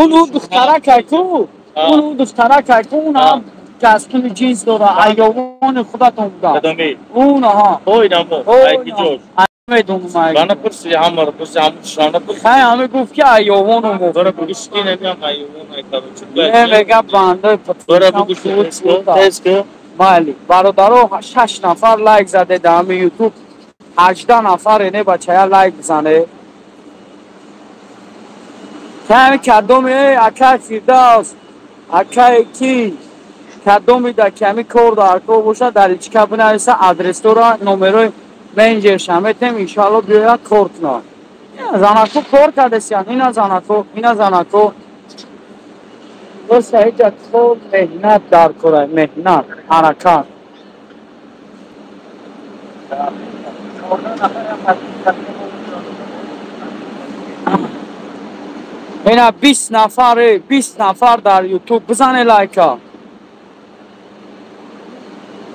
Он ӯ духтарак ку? Он ӯ духтарак ку? Он костюми ҷинс дора, айёвони худатон буда. Он аҳа. Ой намо, айки ҷош. Медонам ай. Бана пурси ҳамаро, пурси ҳамун шана пурси. Хай ҳаме гуфт ки айёвонум гуфт. Бара бугӯ шики намеам айёвон ай короче. Не мега банда. Бара бугӯ тез ки. Майли. Бародаро 6 нафар лайк заде дар ҳами YouTube. 18 нафар ене бачая лайк бизане. Ками кадоми акай Фирдавс, акай ки кадоми да ками кор дар кор бошад, дар ичка бинависа адресдора, номерои менеҷерша метем, иншоалло биёяд кор кунад. Занако кор кардесиян, ина занако, ина занако. Боса ҳеҷа кор меҳнат дар кора, меҳнат, ҳаракат. Ина 20 нафар, 20 нафар дар YouTube бизане лайка.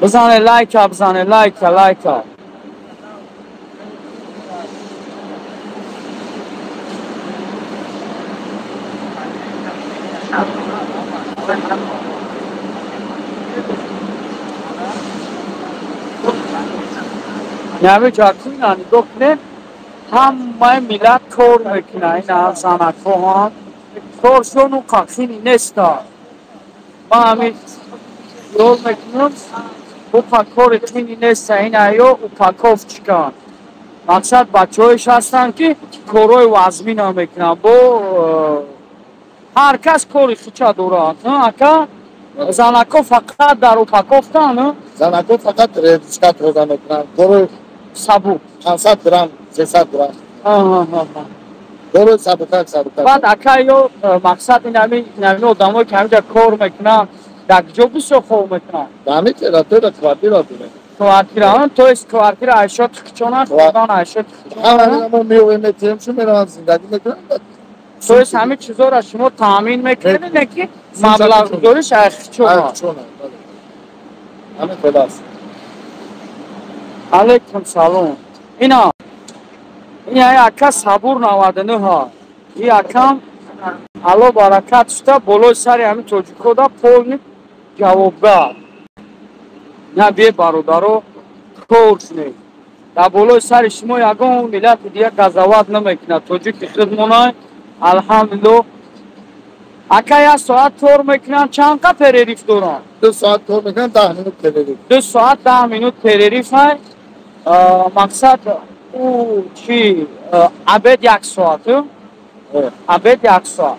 Бизане лайка, бизане лайка, лайка. Нами ҷакуина нигоҳ кунед, ҳамаи миллат кор мекунад, ина занакҳо ҳам коршону қақини неста. Ман ҳамин ёл мекунам, уқа кори қини неста, ина ё упаковчикан. Мақсад бачаҳоеш ҳастанд ки корҳои вазмина мекунанд. Бо ҳар кас кори хича дорад. Ака занако фақат дар упаковкан? Занако фақат редиска тоза мекунанд. Кори сабук. 500 грамм, 300 грамм. Кори сабукак, сабукак. Баъд ака ё мақсад инами одамое ки ҳаминҷа кор мекунанд, дар куҷо бисёр хоб мекунанд? Ҳамин территория квартира дорем. Квартира, то есть квартира айшо тихчона, худон айшо тихчона. Ҳама мо меоем, метиҳем, шу мераванд зиндагӣ мекунанд. То есть ҳамин чизоро шумо таъмин мекунед, не ки маблағгузориш айхчона. Айхчона, бале. Ҳамин хел аст. Алейкум салом. Ина ин ака Сабур 99 ҳа. Ин акам Алло баракат шуда болои сари ҳамин тоҷикода полни ҷавобгар. На бие бародаро кор кунед. Дар болои сари шумо ягон миллати дига газават намекунад. Тоҷики худмонай. Алҳамдулилло. Ака як соат кор мекунанд, чанд қа перериф доранд? 2 соат кор мекунанд, 10 минут перериф. 2 соат 10 минут перериф ҳай. Мақсад ӯ чи обед 1 соат, обед 1 соат.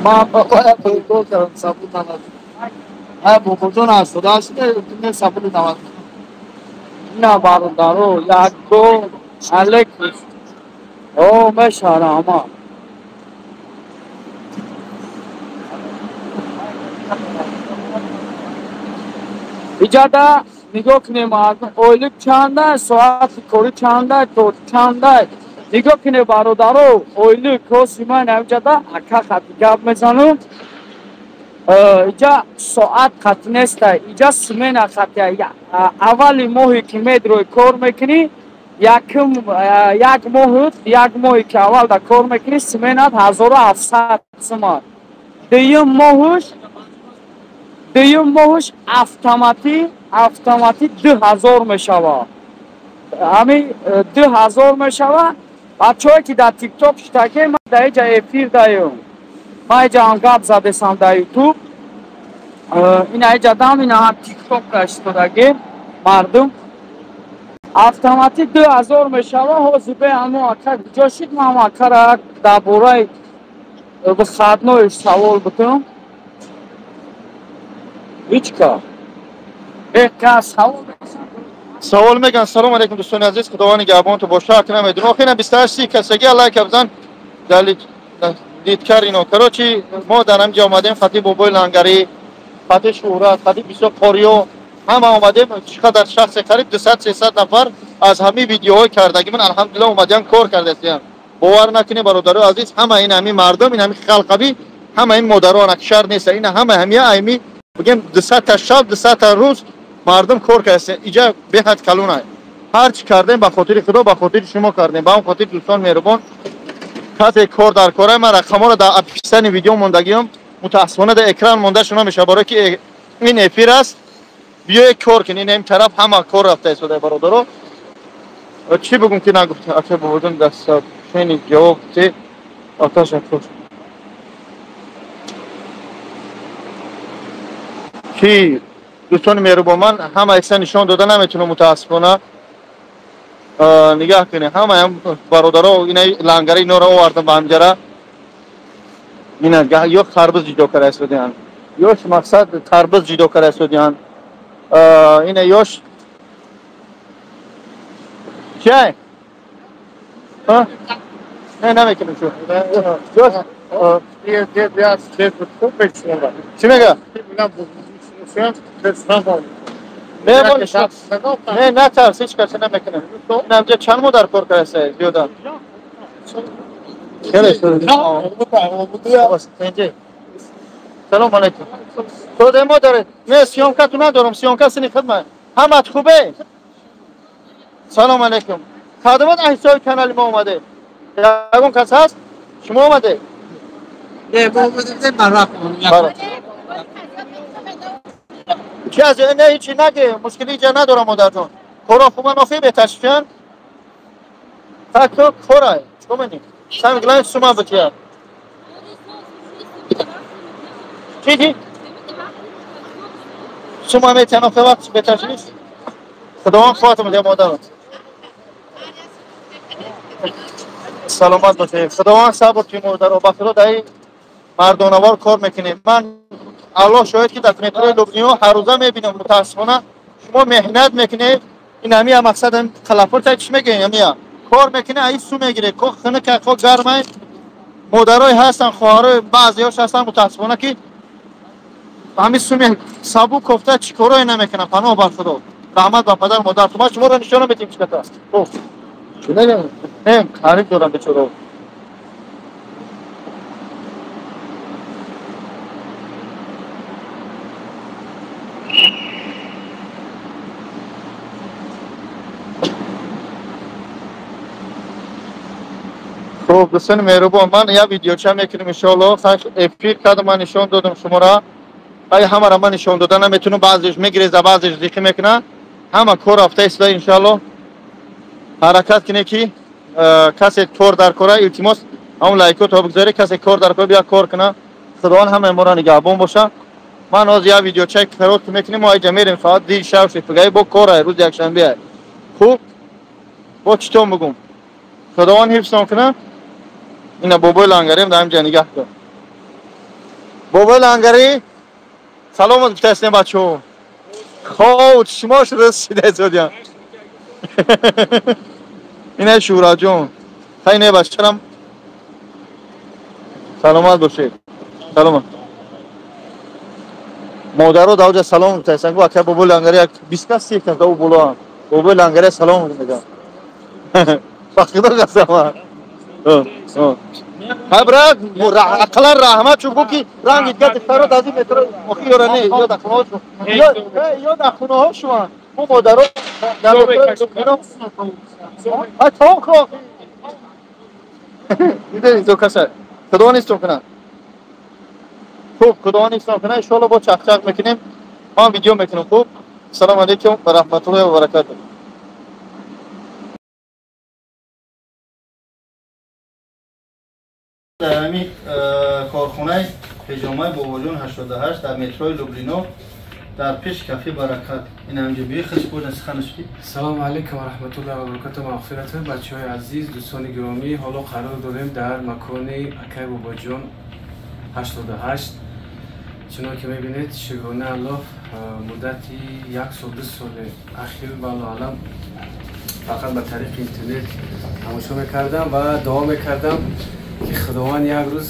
Ман бояд кор кардам, сабур намад. Ай бобоҷон 88 сабур намад. На бародаро, якго алейкум. О, мешара ама. Иҷада нигоҳ кунем, ойлик чанда, соати корӣ чанда, то чанда. Нигоҳ кунем бародаро, ойлик косиман ҳамиҷада ака хати гап мезанам. Иҷа соат хат неста, иҷа смена хат. Аввали моҳе ки медрои кор мекунӣ, як моҳ, як моҳе ки аввал да кор мекунӣ, сменат 1700 сомон. Дуюм моҳш автоматӣ 2000 мешавад. Ҳамин 2000 мешавад. Бачаҳое ки дар тикток шитаке, ман дар иҷа эфир даём. Ман иҷа ҳам гап задесам дар ютуб. Ина иҷа дам, ина ҳам тикток истодаге мардум. Автоматик 2000 мешава, ҳозир бе ҳамо ака куҷо шид, ман ҳамо акара дар бораи выходной савол бикунам. Ҳеҷ ка. Бека савол савол меган. Салом алейкум, дӯстони азиз, худованд нигаҳбонту боша. Акна медунам, охина 28 касаги лайк бизан дар лидкар ино. Короче, мо дар ҳамҷа омадем, хати бобои лангарӣ, хати шӯҳрат, хати бисёр қориё ҳама омадем. Чӣ қадар шахсе, қариб 200-300 нафар аз ҳамин видеоҳои кардагимон алҳамдулилла омадиян, кор кардастиян. Бовар накунед, бародарои азиз, ҳама ин ҳамин мардум, ин ҳамин халқавӣ, ҳама ин модарон акшар неста, ин ҳама ҳамия айми бигем 200 та шаб, 200 та рӯз мардум кор кардастиян. Иҷа беҳад калонай. Ҳар чӣ кардем, ба хотири худо, ба хотири шумо кардем. Ба ҳам хотир, дӯстон меҳрубон, касе кор дар кора, ман рақамҳоро дар описании видео мондагиам, мутаассифона дар экран монда шуна мешавад, барое ки ин эфир аст. Биёед кор кун, ин ин тараф ҳама кор рафта истода, бародаро. Чӣ бигум ки нагуфта? Ака бобоҷон, дар сообщение ҷавоб те. Ташаккур. Ки дӯстони меҳрубон, ман ҳама акса нишон дода наметунам, мутаассифона. Нигаҳ кунед, ҳамаям бародаро, ина лангари инора овардам ба ҳамҷара. Ина ё харбиз ҷудо карда истодианд, ёш мақсад тарбиз ҷудо карда истодианд. Ина ёш чай не намекунем. Ёш чӣ мега? Не, натарс, ҳеҷ касе намекунем. Инамҷа чанд модар кор кардаста? Зиёда хеле. Салом алейкум, худе модаре. Не, съёмка ту надорам, съёмка сини хидмат. Ҳамат хубе? Салом алейкум. Хадамот аз ҳисоби канали мо омаде. Ягон кас ҳаст? Шумо омаде? Не, мо омадем, барвақт. Чи аз не, ҳичи наге, мушкили иҷа надорам, модарҷон. Коро хубан, охи беташфиян. Так то корай. Чико мени? Сами главное сума бития. Чӣ чӣ? Сума метиҳан, охи вақт беташвиш. Худованд қувватам диҳад, модарам. Саломат бошед. Худованд сабр ки модаро, ба худо даи мардонавор кор мекунем. Ман аллоҳ шоҳид ки дар метрои Лубниё ҳаррӯза мебинам, мутаассифона шумо меҳнат мекунед. Ин ҳамия мақсад қалафурта чӣ мегӯем, ҳамия кор мекунед, аи су мегиред, ко хунука, ко гармай. Модарое ҳастанд, хоҳарои баъзеҳош ҳастанд, мутаассифона ки ҳамин суми сабу кофта чӣ корое намекунанд. Паноҳ бар худо, раҳмат ба падар модар. Ма шуморо нишона метим чӣ ката. Не, таъриф дорам бечоро. Хуб, дӯстони меҳрубон, ман як видеоча мекунем иншоалло. Эфир кардам, ман нишон додам шуморо. Ай ҳамаро ман нишон дода наметунам, баъзеш мегиреза, баъзеш зиқӣ мекунад. Ҳама кор рафта истода, иншоалло. Ҳаракат кунед ки касе кор дар кора, илтимос, ҳамон лайкото бигзоред, касе кор дар кора бия кор кунад. Худованд ҳамаи моро нигаҳбон боша. Ман ҳозир як видеочаи коротко мекунем, мо айҷа мерем, соат 2 шаб шуд, пагаи бо кор рӯзи якшанбе. Хуб, бо читон бигум? Худованд ҳифзтон кунад. Ина бобои лангарим дар ҳамҷа нигаҳ дор. Бобои лангарӣ, саломат гуфтаистем бачаҳо. Хоб, шумо шуда истодиян. Ина шӯҳратҷон. Хай не, бачарам. Саломат бошед. Саломат. Модаро дар оҷа салом гуфтаистанд. Гуфт ака бобои лангарӣ як 20 кас, 30 кас дар болоам. Бобои лангарӣ салом мегӯянд. Ба худо қасам. Брат, ақаллан раҳмат чун гуфт ки ранги дигар духтаро аз ин метро охи ёра не, ё дар хонаҳо, ё дар хонаҳо шуман. Мо модаро дар там хо. Дидед зо каса. Худо нистон кунад. Хуб, худо нистон кунад. Иншоалло бо чақчақ мекунем. Ман видео мекунам, хуб. Ассалому алайкум ва раҳматуллоҳи ва баракатуҳ. Дар ҳамин корхонаи ҳиҷомаи Бобоҷон 88 дар метрои Люблино дар пеш кафе Баракат. Ин ҳамҷо биёи хис бо насиханаш ки. Салому алайкум ва раҳматуллоҳи ва баракатуҳ, мағфирату бачаҳои азиз, дӯстони гиромӣ. Ҳоло қарор дорем дар макони акай Бобоҷон 88. Чунон ки мебинед, шукрона Аллоҳ, муддати як сол ду соли ахир валлоҳу алам фақат ба тариқи интернет тамошо мекардам ва дуо мекардам ки Худованд як рӯз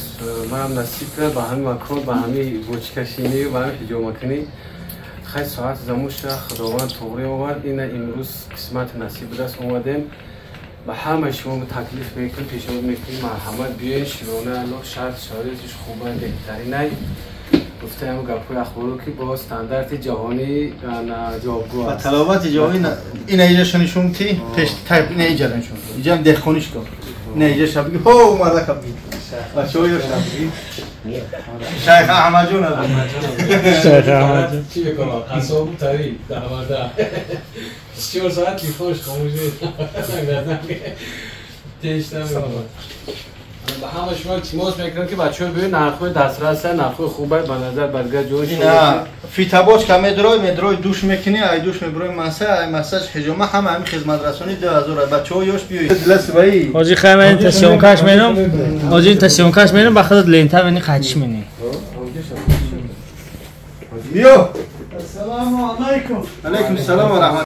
манам насиб кунад ба ҳамин макон, ба ҳамин бочкашинӣ ва ҳамин ҳиҷомакунӣ. Хай соат замуша Худованд туғрӣ овард. Ина имрӯз қисмат насиб будааст, омадем. Ба ҳамаи шумо таклиф мекунем, пешниҳод мекунем, марҳамат биёед. Шукрона Аллоҳ, шарт шароитиш хуба, беҳтаринай. Гуфтаем гапҳои ахборо ки бо стандарти ҷаҳонӣ ҷавобгӯ Ба аст. талабати ҷаҳонӣ ина иҷа нишон ки пеш тайп ина иҷа нишон. Иҷа деҳқониш кор. Ина иҷа шабги ҳо мардака би. Бачаҳо ё шабги. Шайх Аҳмадҷон аз. Шайх Аҳмадҷон. Чӣ мекунам? Асобу тари даҳварда. 24 соат телефонш хомӯш нест. Теш намекунам. Ба ҳама шумо илтимос мекунам ки бачаҳо биёед, нархҳои дастрас, нархҳои хуба ба назар ба дигар ҷой. Ина фитобочка медрой, душ мекунӣ, ай душ меброи маса, ай массаж, ҳиҷома, ҳама ҳамин хизматрасонӣ 2000. Бачаҳо ёш биёед. Ҳоҷи хай мен та съёмкаш менам. Ҳоҷи та съёмкаш менам, ба худат лента мени қачиш мени. Биё. Ассалому алайкум. Алайкум салом ва раҳмат.